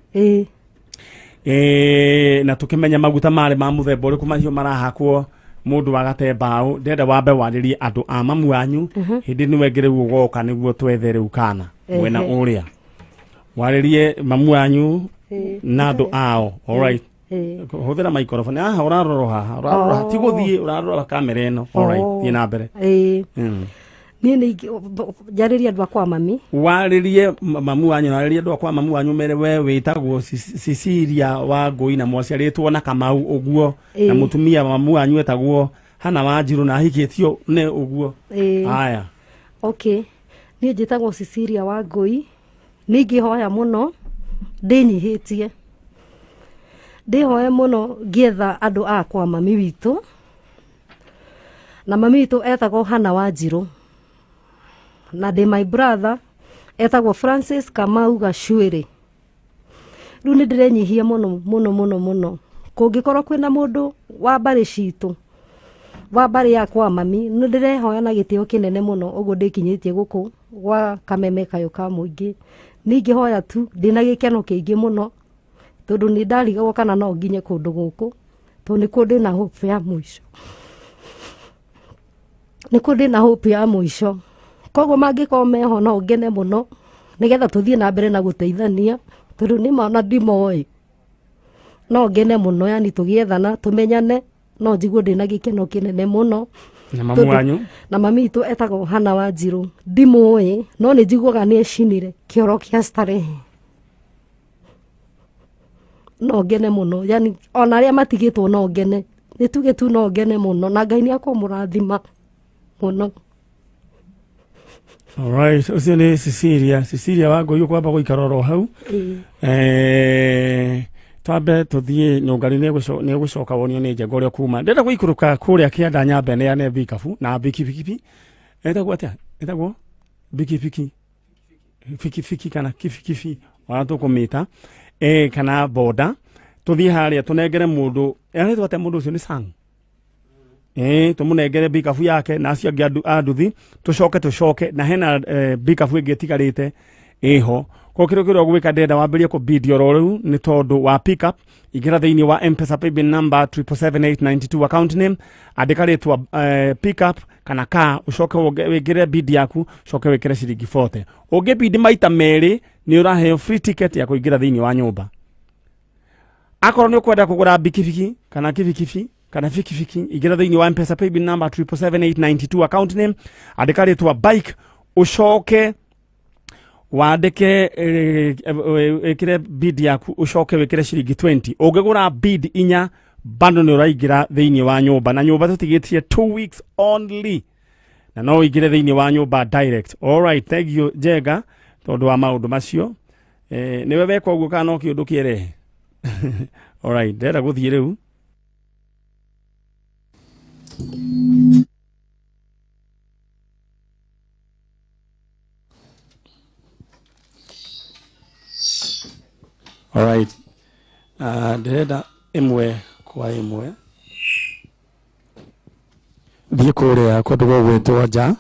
[SPEAKER 1] Na tũkĩmenya maguta marĩ ma mũthemba ũrĩkũ macio marahakwo mũndũ wagate mbaũ. Ndenda wambe warĩrie andũ a mamu wanyu, hĩndĩ nĩwe ĩngĩ rĩu ũgoka nĩguo twethe rĩu kana mwena ũrĩa warĩrie mamu wanyu na andũ ao. Alright.
[SPEAKER 2] Ĩĩ.
[SPEAKER 1] Hũthĩra microphone haha ũrarora haha ũrarora
[SPEAKER 2] Oh.
[SPEAKER 1] ti gũthiĩ ũrarora kamera ĩno. Alright,
[SPEAKER 2] Oh.
[SPEAKER 1] thiĩ na mbere.
[SPEAKER 2] Ĩĩ. Niĩ nĩ njarĩrie andũ akwa mami.
[SPEAKER 1] Warĩrie mamu wanyu na warĩrie andũ akwa mamu wanyu mere we wĩtagwo Cecilia wa Ngũi na mwaciarĩtwo na Kamau ũguo na
[SPEAKER 2] Ĩĩ.
[SPEAKER 1] mũtumia wa mamu wanyu etagwo Hana Wanjirũ na ahikĩtio nĩ ũguo.
[SPEAKER 2] Ĩĩ.
[SPEAKER 1] Haya.
[SPEAKER 2] Okay, niĩ njĩtagwo Cecilia Wangũi. Nĩ ingĩhoya mũno ndĩnyihĩtie, ndĩhoe mũno ngĩetha andũ akwa mami witũ, na mami witũ etagwo Hannah Wanjirũ, na ndĩ my brother etagwo Francis Kamau Gacuĩrĩ. Rĩu nĩ ndĩrenyihia mũno mũno mũno mũno, kũngĩkorwo kwĩna mũndũ wa mbarĩ citũ, wa mbarĩ yakwa mami, nĩ ndĩrehoya na gĩtĩo kĩnene mũno ũguo ndĩkinyĩtie gũkũ gwa kameme kayũ ka mũingĩ. Niĩ ingĩhoya tu ndĩna gĩkeno kĩingĩ mũno, tondũ nĩ ndarigagwo kana no nginye kũndũ gũkũ, tondũ nĩkuo ndĩna hope ya mũico, nĩkuo ndĩna hope ya mũico. Koguo mangĩkorwo meho no ngene mũno, nĩgetha tũthiĩ na mbere na gũteithania, tondũ nĩma ona ndimoĩ, no ngene mũno, yani tũgĩethana tũmenyane, no njigue ndĩna gĩkeno kĩnene mũno.
[SPEAKER 1] Na mamu wanyu?
[SPEAKER 2] Na mami witũ etagwo Hannah Wanjirũ, ndimũĩ no nĩ njiguaga nĩ ecinire kĩoro kĩa starehe, no ngene mũno, yani ona arĩa matigĩtwo no ngene, nĩ tuge tu no ngene mũno, na Ngai nĩ akũmũrathima mũno.
[SPEAKER 1] Alright, ũcio nĩ Cecilia. Cecilia wa Ngũi ũkwamba gũikara oro hau.
[SPEAKER 2] Ĩĩ.
[SPEAKER 1] Twambe tũthiĩ nyũngari nĩ ũgũcoka wonio nĩ njenga ũrĩa kuma. Ndĩrenda gũikũrũka kũrĩa kĩanda nyambe neane bikabu na bikibiki. Ĩtagwo atĩa? Ĩtagwo bikibiki. Bikibiki kana kibikibi ona tũkũmĩta. Kana boda. Tũthiĩ harĩa tũnengere mũndũ. Aretwo atĩa mũndũ ũcio nĩ Sang? Tũmũnengere bikabu yake na acio angĩ a nduthi, tũcoke tũcoke na hena bikabu ĩngĩ ĩtigarĩte ĩho. Koguo kĩrĩa kĩrĩa ũgwĩka ndĩrenda wambĩrĩrie kũbidi oro rĩu nĩ tondũ wa pick up. Ingĩra thĩinĩ wa M-Pesa paybill number triple seven eight ninety two account name, andĩka rĩtwa pick up kana car, ũcoke wĩkĩre bid yaku, ũcoke wĩkĩre ciringi 40. Ũngĩ bid maita merĩ nĩ ũraheo free ticket ya kũingĩra thĩinĩ wa nyũmba. Akorwo nĩ ũkwenda kũgũra bikibiki kana kibikibi kana bikibiki, ingĩra thĩinĩ wa M-Pesa paybill number triple seven eight ninety two account name, andĩka rĩtwa bike, ũcoke wandĩke wĩkĩre bid yaku, ũcoke wĩkĩre ciringi 20. Ũngĩgũra bid inya bado nĩ ũraingĩra thĩinĩ wa nyũmba, na nyũmba tũtigĩtie 2 weeks only, na no ũingĩre thĩinĩ wa nyũmba direct. All right, thank you Njenga tondũ wa maũndũ macio. Nĩwe weka ũguo kana no kĩũndũ kĩerehe? All right, ndĩrenda gũthiĩ rĩu. All right. Ndĩrenda ĩmwe kwa ĩmwe thiĩ kũrĩa kũndũ gũgwĩtwo nja.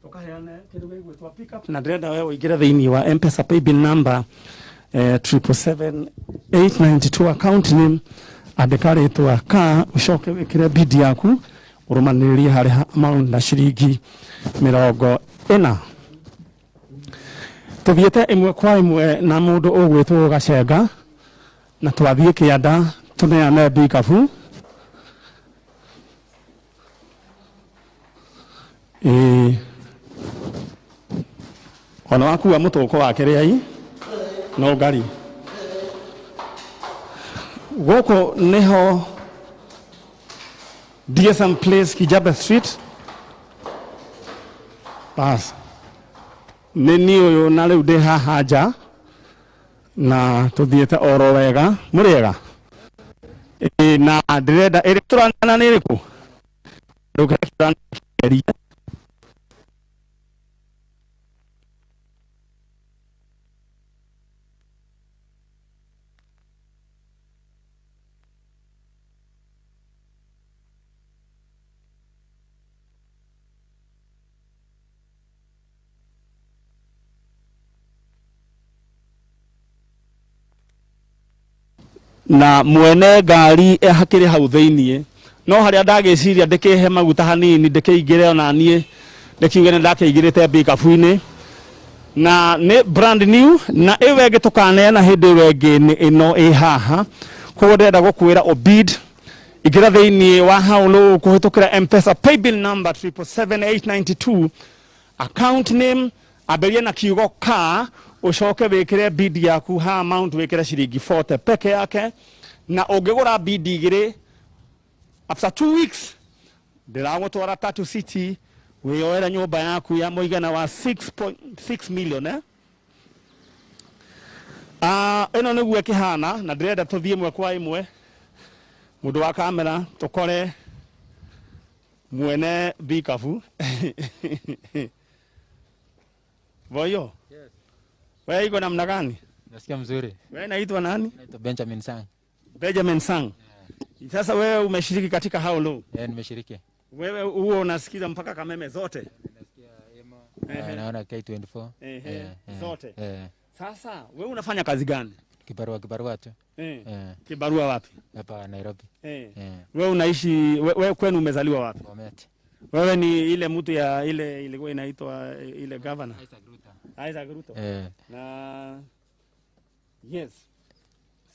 [SPEAKER 1] Tũkaheane kĩndũ gĩgwĩtwo pick up, na ndĩrenda we ũingĩre thĩinĩ wa M-Pesa paybill number triple seven eight ninety two account name, andĩka rĩtwa ka, ũcoke wĩkĩre bid yaku, ũrũmanĩrĩrie harĩ amount na ciringi 40. Tũthiĩte ĩmwe kwa ĩmwe na mũndũ ũgwĩtwo Gacenga, na twathiĩ kĩanda tũneane bikabu. Ĩĩ. Ona wakua mũtũko wake rĩai no ngari. Gũkũ nĩho DSM Place, Kijabe Street. Bas. Nĩ niĩ ũyũ na rĩu ndĩ haha nja na tũthiĩte oro wega. Mũrĩega? Ĩĩ, na ndĩrenda ĩrĩa tũraneana nĩ ĩrĩkũ? Rĩu kĩrĩa tũraneana. Na mwene ngari hakĩrĩ hau thĩiniĩ, no harĩa ndagĩciria ndĩkĩhe maguta hanini ndĩkĩingĩre ona niĩ ndĩkiuge nĩ ndakĩingĩrĩte mbikabu-inĩ. Na nĩ brand new, na ĩyo ĩngĩ tũkaneana hĩndĩ ĩyo ĩngĩ nĩ ĩno ĩ haha. Koguo ndĩrenda gũkwĩra ũbid, ingĩra thĩinĩ wa haulu kũhĩtũkĩra Mpesa paybill number 777892, account name ambĩrĩria na kiugo ka, ũcoke wĩkĩre bid yaku ha amount, wĩkĩre ciringi 40 peke yake. Na ũngĩgũra bid igĩrĩ, after 2 weeks ndĩragũtwara Tatu City wĩyoere nyũmba yaku ya mũigana wa 6.6 million, eh? Ah, ĩno nĩguo ĩkĩhana, na ndĩrenda tũthiĩ ĩmwe kwa ĩmwe, mũndũ wa kamera, tũkore mwene bikabu. Voyo.
[SPEAKER 3] Yes.
[SPEAKER 1] Wewe iko namna gani?
[SPEAKER 3] Nasikia mzuri.
[SPEAKER 1] Wewe naitwa nani?
[SPEAKER 3] Naitwa Benjamin Sang.
[SPEAKER 1] Benjamin Sang. Sasa wewe umeshiriki katika How Low?
[SPEAKER 3] Eh, nimeshiriki.
[SPEAKER 1] Wewe huo unasikiza mpaka Kameme zote?
[SPEAKER 3] Nasikia Emo. Naona K24.
[SPEAKER 1] Ehe, zote.
[SPEAKER 3] Eh,
[SPEAKER 1] Sasa wewe unafanya kazi gani?
[SPEAKER 3] Kibarua kibarua tu.
[SPEAKER 1] Eh. Kibarua wapi?
[SPEAKER 3] Hapa Nairobi.
[SPEAKER 1] Eh. Wewe unaishi wewe kwenu umezaliwa wapi?
[SPEAKER 3] Bomet.
[SPEAKER 1] Wewe ni ile mtu ya ile ilikuwa inaitwa ile governor
[SPEAKER 3] Isaac Ruto.
[SPEAKER 1] Isaac Ruto.
[SPEAKER 3] Eh.
[SPEAKER 1] Na yes.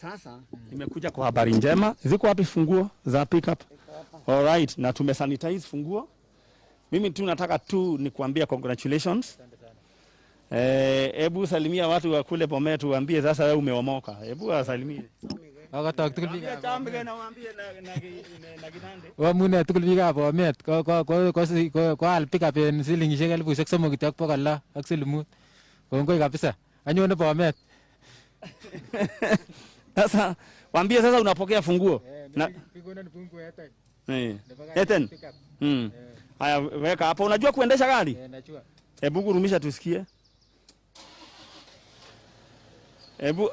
[SPEAKER 1] Sasa nimekuja kwa habari njema. Ziko wapi funguo za pickup? All right, na tumesanitize funguo. Mimi tu nataka tu nikuambia congratulations. Eh, hebu salimia watu wa kule Bomet, waambie sasa wewe umeomoka. Hebu wasalimie.
[SPEAKER 3] Akotok tugul
[SPEAKER 1] Waambie
[SPEAKER 3] biikab
[SPEAKER 1] Chambige na waambie na Kinande.
[SPEAKER 3] Oamune tugul biikab Bomet ko ko ko ko ko koal pickup en silingishek 3,600 kityo ak 605. Kongoi kabisa. Anyone Bomet.
[SPEAKER 1] Sasa waambie sasa unapokea funguo. Na eh. Eten. Haya, weka hapo. Unajua kuendesha gari?
[SPEAKER 3] Eh, najua.
[SPEAKER 1] Hebu gurumisha tusikie.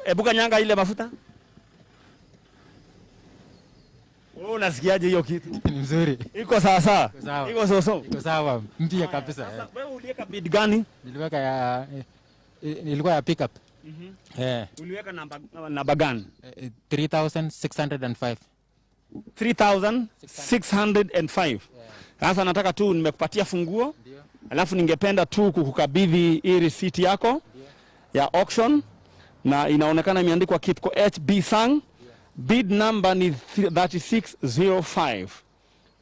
[SPEAKER 1] Hebu kanyanga ile mafuta. Wewe unasikiaje hiyo kitu?
[SPEAKER 3] Ni mzuri.
[SPEAKER 1] Iko sawa sawa?
[SPEAKER 3] Iko sawa.
[SPEAKER 1] Iko soso.
[SPEAKER 3] Iko sawa. Mpya kabisa.
[SPEAKER 1] Sasa wewe uliweka bid gani?
[SPEAKER 3] Niliweka ya ilikuwa ya pickup. Eh,
[SPEAKER 1] Uliweka namba gani?
[SPEAKER 3] 3605.
[SPEAKER 1] 3605. Sasa nataka tu nimekupatia funguo.
[SPEAKER 3] Ndio.
[SPEAKER 1] Alafu ningependa tu kukukabidhi hii receipt yako ya auction, na inaonekana imeandikwa Kipko HB Sang. Bid number ni 3605.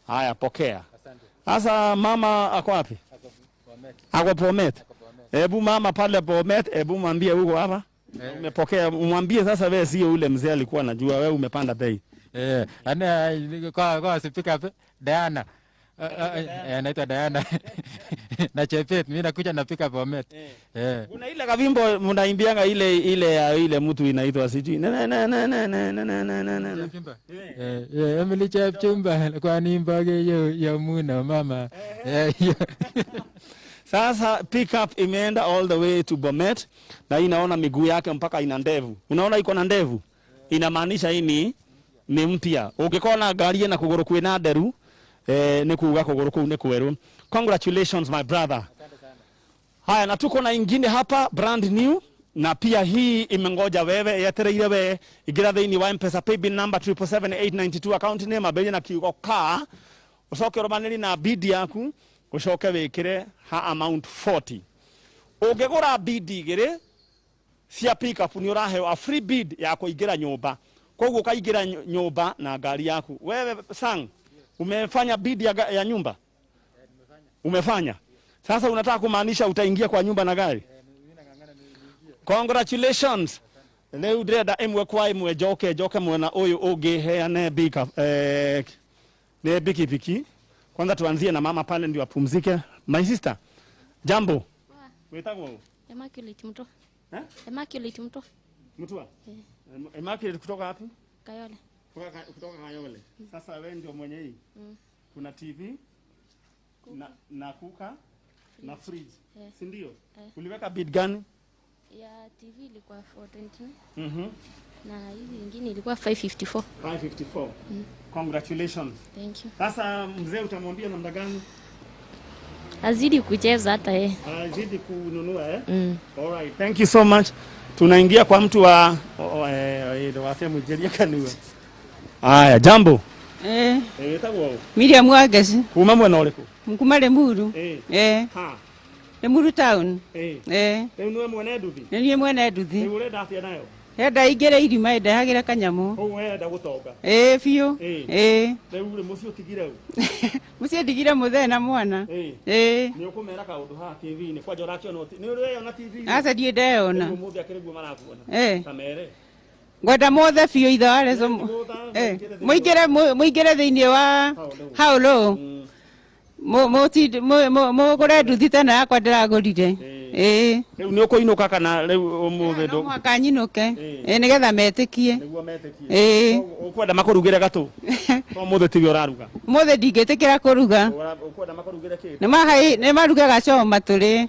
[SPEAKER 1] Haya, pokea.
[SPEAKER 3] Asante.
[SPEAKER 1] Sasa mama ako wapi?
[SPEAKER 3] Ako Bomet.
[SPEAKER 1] Ako Bomet.
[SPEAKER 3] Ako Bomet.
[SPEAKER 1] Hebu mama pale Bomet, hebu mwambie huko hapa. Umepokea, umwambie sasa wewe sio ule mzee alikuwa anajua, wewe umepanda bei.
[SPEAKER 3] Eh, ane kwa si pick up Diana. Anaitwa Diana. Na Chepet, mimi nakuja na pick up Bomet. Eh.
[SPEAKER 1] Kuna ile kavimbo mnaimbianga ile ile ya ile mtu inaitwa sijui. Ne ne ne ne ne ne ne ne ne ne.
[SPEAKER 3] Chepchumba. Eh, Emily Chepchumba kwa nimba yo ya muna mama. Eh.
[SPEAKER 1] Sasa pickup imeenda all the way to Bomet, na hii naona miguu yake mpaka ina ndevu. Unaona iko na ndevu? Inamaanisha hii ni mpya. Ungikona ngari na kuguru kwina nderu, ni kuga kuguru kuu ni kweru. Congratulations, my brother. Haya, na tuko na ingine hapa brand new, na pia hii imengoja wewe, yetereire wewe. Ingira thiini wa Mpesa paybill number 777892, account name ambĩrĩria na kiugo ka, ucoke ũrũmanĩrie na bid yaku, ucoke wĩkĩre ha amount 40. Ũngĩgũra bid igĩrĩ cia pickup, nĩ ũraheo a free bid ya kũingĩra nyũmba, koguo ũkaingĩra nyũmba na ngari yaku. Wewe Sang, umefanya bid ya nyumba? Umefanya. Sasa unataka kumaanisha utaingia kwa nyumba na gari? Congratulations. Rĩu ndĩrenda ĩmwe kwa ĩmwe njoke njoke mwena ũyũ ũngĩ heane bika nĩ pikipiki. Kwanza tuanzie na mama pale ndio apumzike. My sister, jambo. Wĩtagwo ũ?
[SPEAKER 4] Immaculate Mutua.
[SPEAKER 1] Eh?
[SPEAKER 4] Immaculate Mutua.
[SPEAKER 1] Mutua. Immaculate kutoka wapi?
[SPEAKER 4] Kayole.
[SPEAKER 1] Kutoka Kayole. Sasa wewe ndio mwenye hii. Kuna TV na cooker na fridge.
[SPEAKER 4] Eh.
[SPEAKER 1] Si ndio?
[SPEAKER 4] Eh.
[SPEAKER 1] Uliweka bid gani?
[SPEAKER 4] Ya TV ilikuwa 429 na hizi ingine ilikuwa 554.
[SPEAKER 1] 554. Congratulations.
[SPEAKER 4] Thank you.
[SPEAKER 1] Sasa mzee utamwambia namna gani?
[SPEAKER 4] Azidi kucheza hata yeye.
[SPEAKER 1] Azidi kununua, eh?
[SPEAKER 4] Mm.
[SPEAKER 1] All right. Thank you so much. Tunaingia kwa mtu wa oh, wate mujeria kanua. Aya, jambo.
[SPEAKER 5] Eh,
[SPEAKER 1] Eh, wĩtagwo ũ?
[SPEAKER 5] Miriam Wangeci.
[SPEAKER 1] Kuma mwena ũrĩkũ?
[SPEAKER 5] Mkuma Limuru.
[SPEAKER 1] Eh.
[SPEAKER 5] Eh,
[SPEAKER 1] Ha.
[SPEAKER 5] Limuru town.
[SPEAKER 1] Ĩĩ.
[SPEAKER 5] Eh.
[SPEAKER 1] Rĩu nĩwe mwene nduthi?
[SPEAKER 5] Nĩ niĩ mwene nduthi.
[SPEAKER 1] Rĩu ũrenda atĩa nayo?
[SPEAKER 5] Enda ingĩre irima ndehagĩre kanyamũ.
[SPEAKER 1] Koguo wenda gũtonga?
[SPEAKER 5] Ĩĩ biũ.
[SPEAKER 1] Ĩĩ.
[SPEAKER 5] Ĩĩ.
[SPEAKER 1] Rĩu rĩ, mũciĩ ũtigire ũ?
[SPEAKER 5] Mũciĩ ndigire mũthee na mwana.
[SPEAKER 1] Ĩĩ.
[SPEAKER 5] Ĩĩ.
[SPEAKER 1] Nĩ ũkũmera kaũndũ haha TV-inĩ kwanja ũrakĩona nĩ ũreyona TV-inĩ?
[SPEAKER 5] Aca ndiĩ ndeyona.
[SPEAKER 1] Rĩu ũmũthĩ akĩrĩ guo marakuona.
[SPEAKER 5] Ĩĩ.
[SPEAKER 1] Ta mere.
[SPEAKER 5] Ngwenda mothe biũ ithe wa Leso. Mũingĩre mũingĩre thĩinĩ wa How Low. Mũgũre nduthi tena yakwa ndĩragũrire. Ĩĩ.
[SPEAKER 1] Rĩu nĩ ũkũinũka kana rĩu ũmũthĩ
[SPEAKER 5] No mũhaka nyinũke. Ĩĩ nĩgetha metĩkie.
[SPEAKER 1] Nĩguo metĩkie.
[SPEAKER 5] Ĩĩ.
[SPEAKER 1] Ũkwenda makũrugĩre gatũ? To ũmũthĩ tiwe ũraruga.
[SPEAKER 5] Ũmũthĩ ndingĩtĩkĩra kũruga.
[SPEAKER 1] Ũkwenda makũrugĩre kĩ?
[SPEAKER 5] Nĩ maruge gachoma tũrĩe.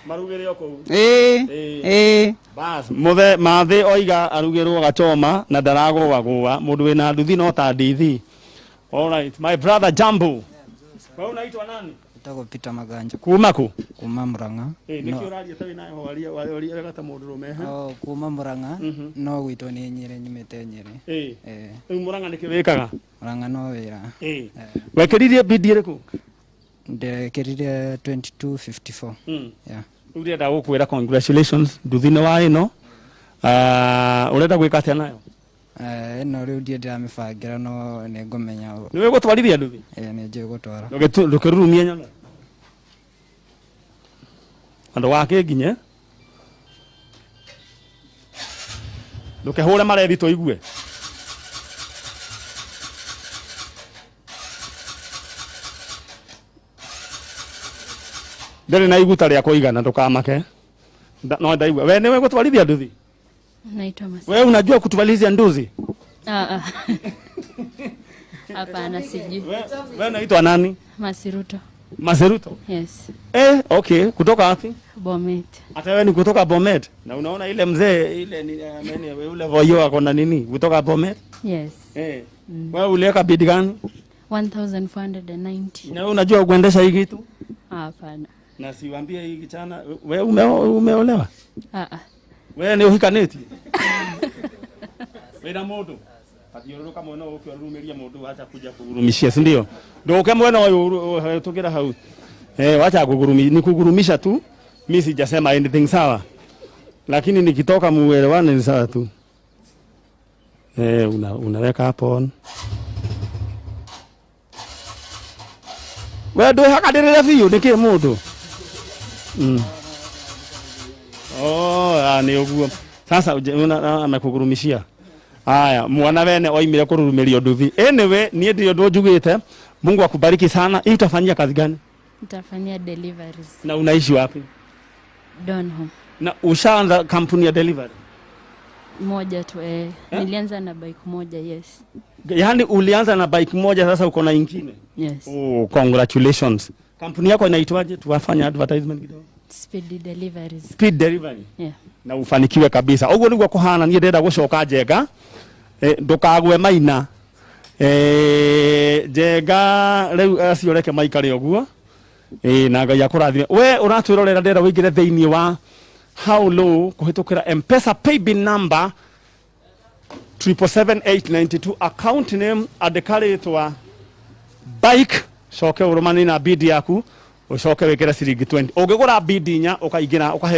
[SPEAKER 1] Marugĩre o kũu.
[SPEAKER 5] Ĩĩ. Ĩĩ.
[SPEAKER 1] Bas, muthe mathi oiga arugĩrwo gachoma na ndaragũagũa mũndũ wĩna nduthi no ta ndithi. All right, my brother Jambo. Wewe unaitwa nani?
[SPEAKER 6] Etagwo Peter Maganja.
[SPEAKER 1] Kuma kũ?
[SPEAKER 6] Kuma Murang'a.
[SPEAKER 1] Eh,
[SPEAKER 6] No-
[SPEAKER 1] nĩkĩ ũraria ta wĩna heho aria waria wega ta mũndũ rũme.
[SPEAKER 6] Oh, kuma Murang'a no gwitũ nĩ Nyĩrĩ nyumĩte Nyĩrĩ.
[SPEAKER 1] Eh.
[SPEAKER 6] Eh.
[SPEAKER 1] Rĩu Murang'a nĩkĩ wĩkaga?
[SPEAKER 6] Murang'a no wĩra.
[SPEAKER 1] Eh. Wekĩririe bidi ĩrĩkũ?
[SPEAKER 6] Ndekĩrire 2254. Yeah.
[SPEAKER 1] Rĩu ndĩrenda gũkwĩra congratulations nduthi-inĩ wa ĩno. Ah, ũrenda gwĩka atĩa nayo?
[SPEAKER 6] Eh, ĩno rĩu ndiĩ ndĩramĩbangĩra no nĩ ngũmenya.
[SPEAKER 1] Nĩ gũtwarithia nduthi?
[SPEAKER 6] Eh, nĩ njũĩ gũtwara.
[SPEAKER 1] Ndũkĩrurumie nyone. Andũ wake nginye. Ndũkehũre marethi tũigue. Ndĩrĩ na iguta rĩa kũigana ndũkamake. No ndaigua. We nĩwe gũtwarithia nduthi?
[SPEAKER 4] Naitwa Masi.
[SPEAKER 1] Wewe unajua kutwalizia nduzi?
[SPEAKER 4] Ah, ah. Hapana, sijui.
[SPEAKER 1] Wewe unaitwa nani?
[SPEAKER 4] Masiruto.
[SPEAKER 1] Maseruto?
[SPEAKER 4] Yes.
[SPEAKER 1] Eh, okay. Kutoka wapi?
[SPEAKER 4] Bomet.
[SPEAKER 1] Hata wewe ni kutoka Bomet. Na unaona ile mzee ile ni nani ule voyo ako na nini? Kutoka Bomet?
[SPEAKER 4] Yes.
[SPEAKER 1] Eh. Wewe uliweka bid gani?
[SPEAKER 4] 1490.
[SPEAKER 1] Na wewe unajua kuendesha hii kitu?
[SPEAKER 4] Hapana.
[SPEAKER 1] Na siwaambie hii kichana wewe umeolewa?
[SPEAKER 4] Ah, ah.
[SPEAKER 1] Wewe ni uhikanĩtie? Wĩna mũndũ? Athiũrũrũka mwena ũyũ ũke ũrurumirie mũndũ wacha kuja kugurumishia, si ndio? Ndũke mwena ũyũ tũkĩra hau. Eh, wacha kugurumi, ni kugurumisha tu. Mimi sijasema anything sawa. Lakini nikitoka muelewane ni sawa tu. Eh, unaweka hapo on. Wewe ndwĩhakanĩrĩre biũ nĩkĩ mũndũ? Oh, nĩ ũguo. Sasa amekugurumishia. Aya, mwana wene oimire kururumirio nduthi. Anyway, niĩ ndirĩ ũndũ njugĩte. Mungu akubariki sana. Hii utafanyia kazi gani?
[SPEAKER 4] Nitafanyia deliveries.
[SPEAKER 1] Na unaishi wapi?
[SPEAKER 4] Donholm.
[SPEAKER 1] Na ushaanza kampuni ya delivery?
[SPEAKER 4] Moja tu eh. Nilianza na bike moja, yes.
[SPEAKER 1] Yaani ulianza na bike moja sasa uko na ingine?
[SPEAKER 4] Yes.
[SPEAKER 1] Oh, congratulations. Kampuni yako inaitwaje? Tuwafanya advertisement kidogo.
[SPEAKER 4] Speed deliveries.
[SPEAKER 1] Speed delivery.
[SPEAKER 4] Yeah.
[SPEAKER 1] Na ufanikiwe kabisa. Ũguo nĩguo kũhana niĩ ndĩrenda gũcoka Njenga. Ndũkagwe maina. Njenga rĩu acio reke maikare ũguo. Na Ngai akũrathime. We ũratwĩrorera ndĩrenda wĩingĩre thĩinĩ wa How Low kũhĩtũkĩra M-Pesa paybill number 777,892 account name andĩka rĩtwa bike coke ũrũmanie na bid yaku ũcoke wĩkĩre ciringi 20 ũngĩgũra bid inya ũkaingĩra ũkahe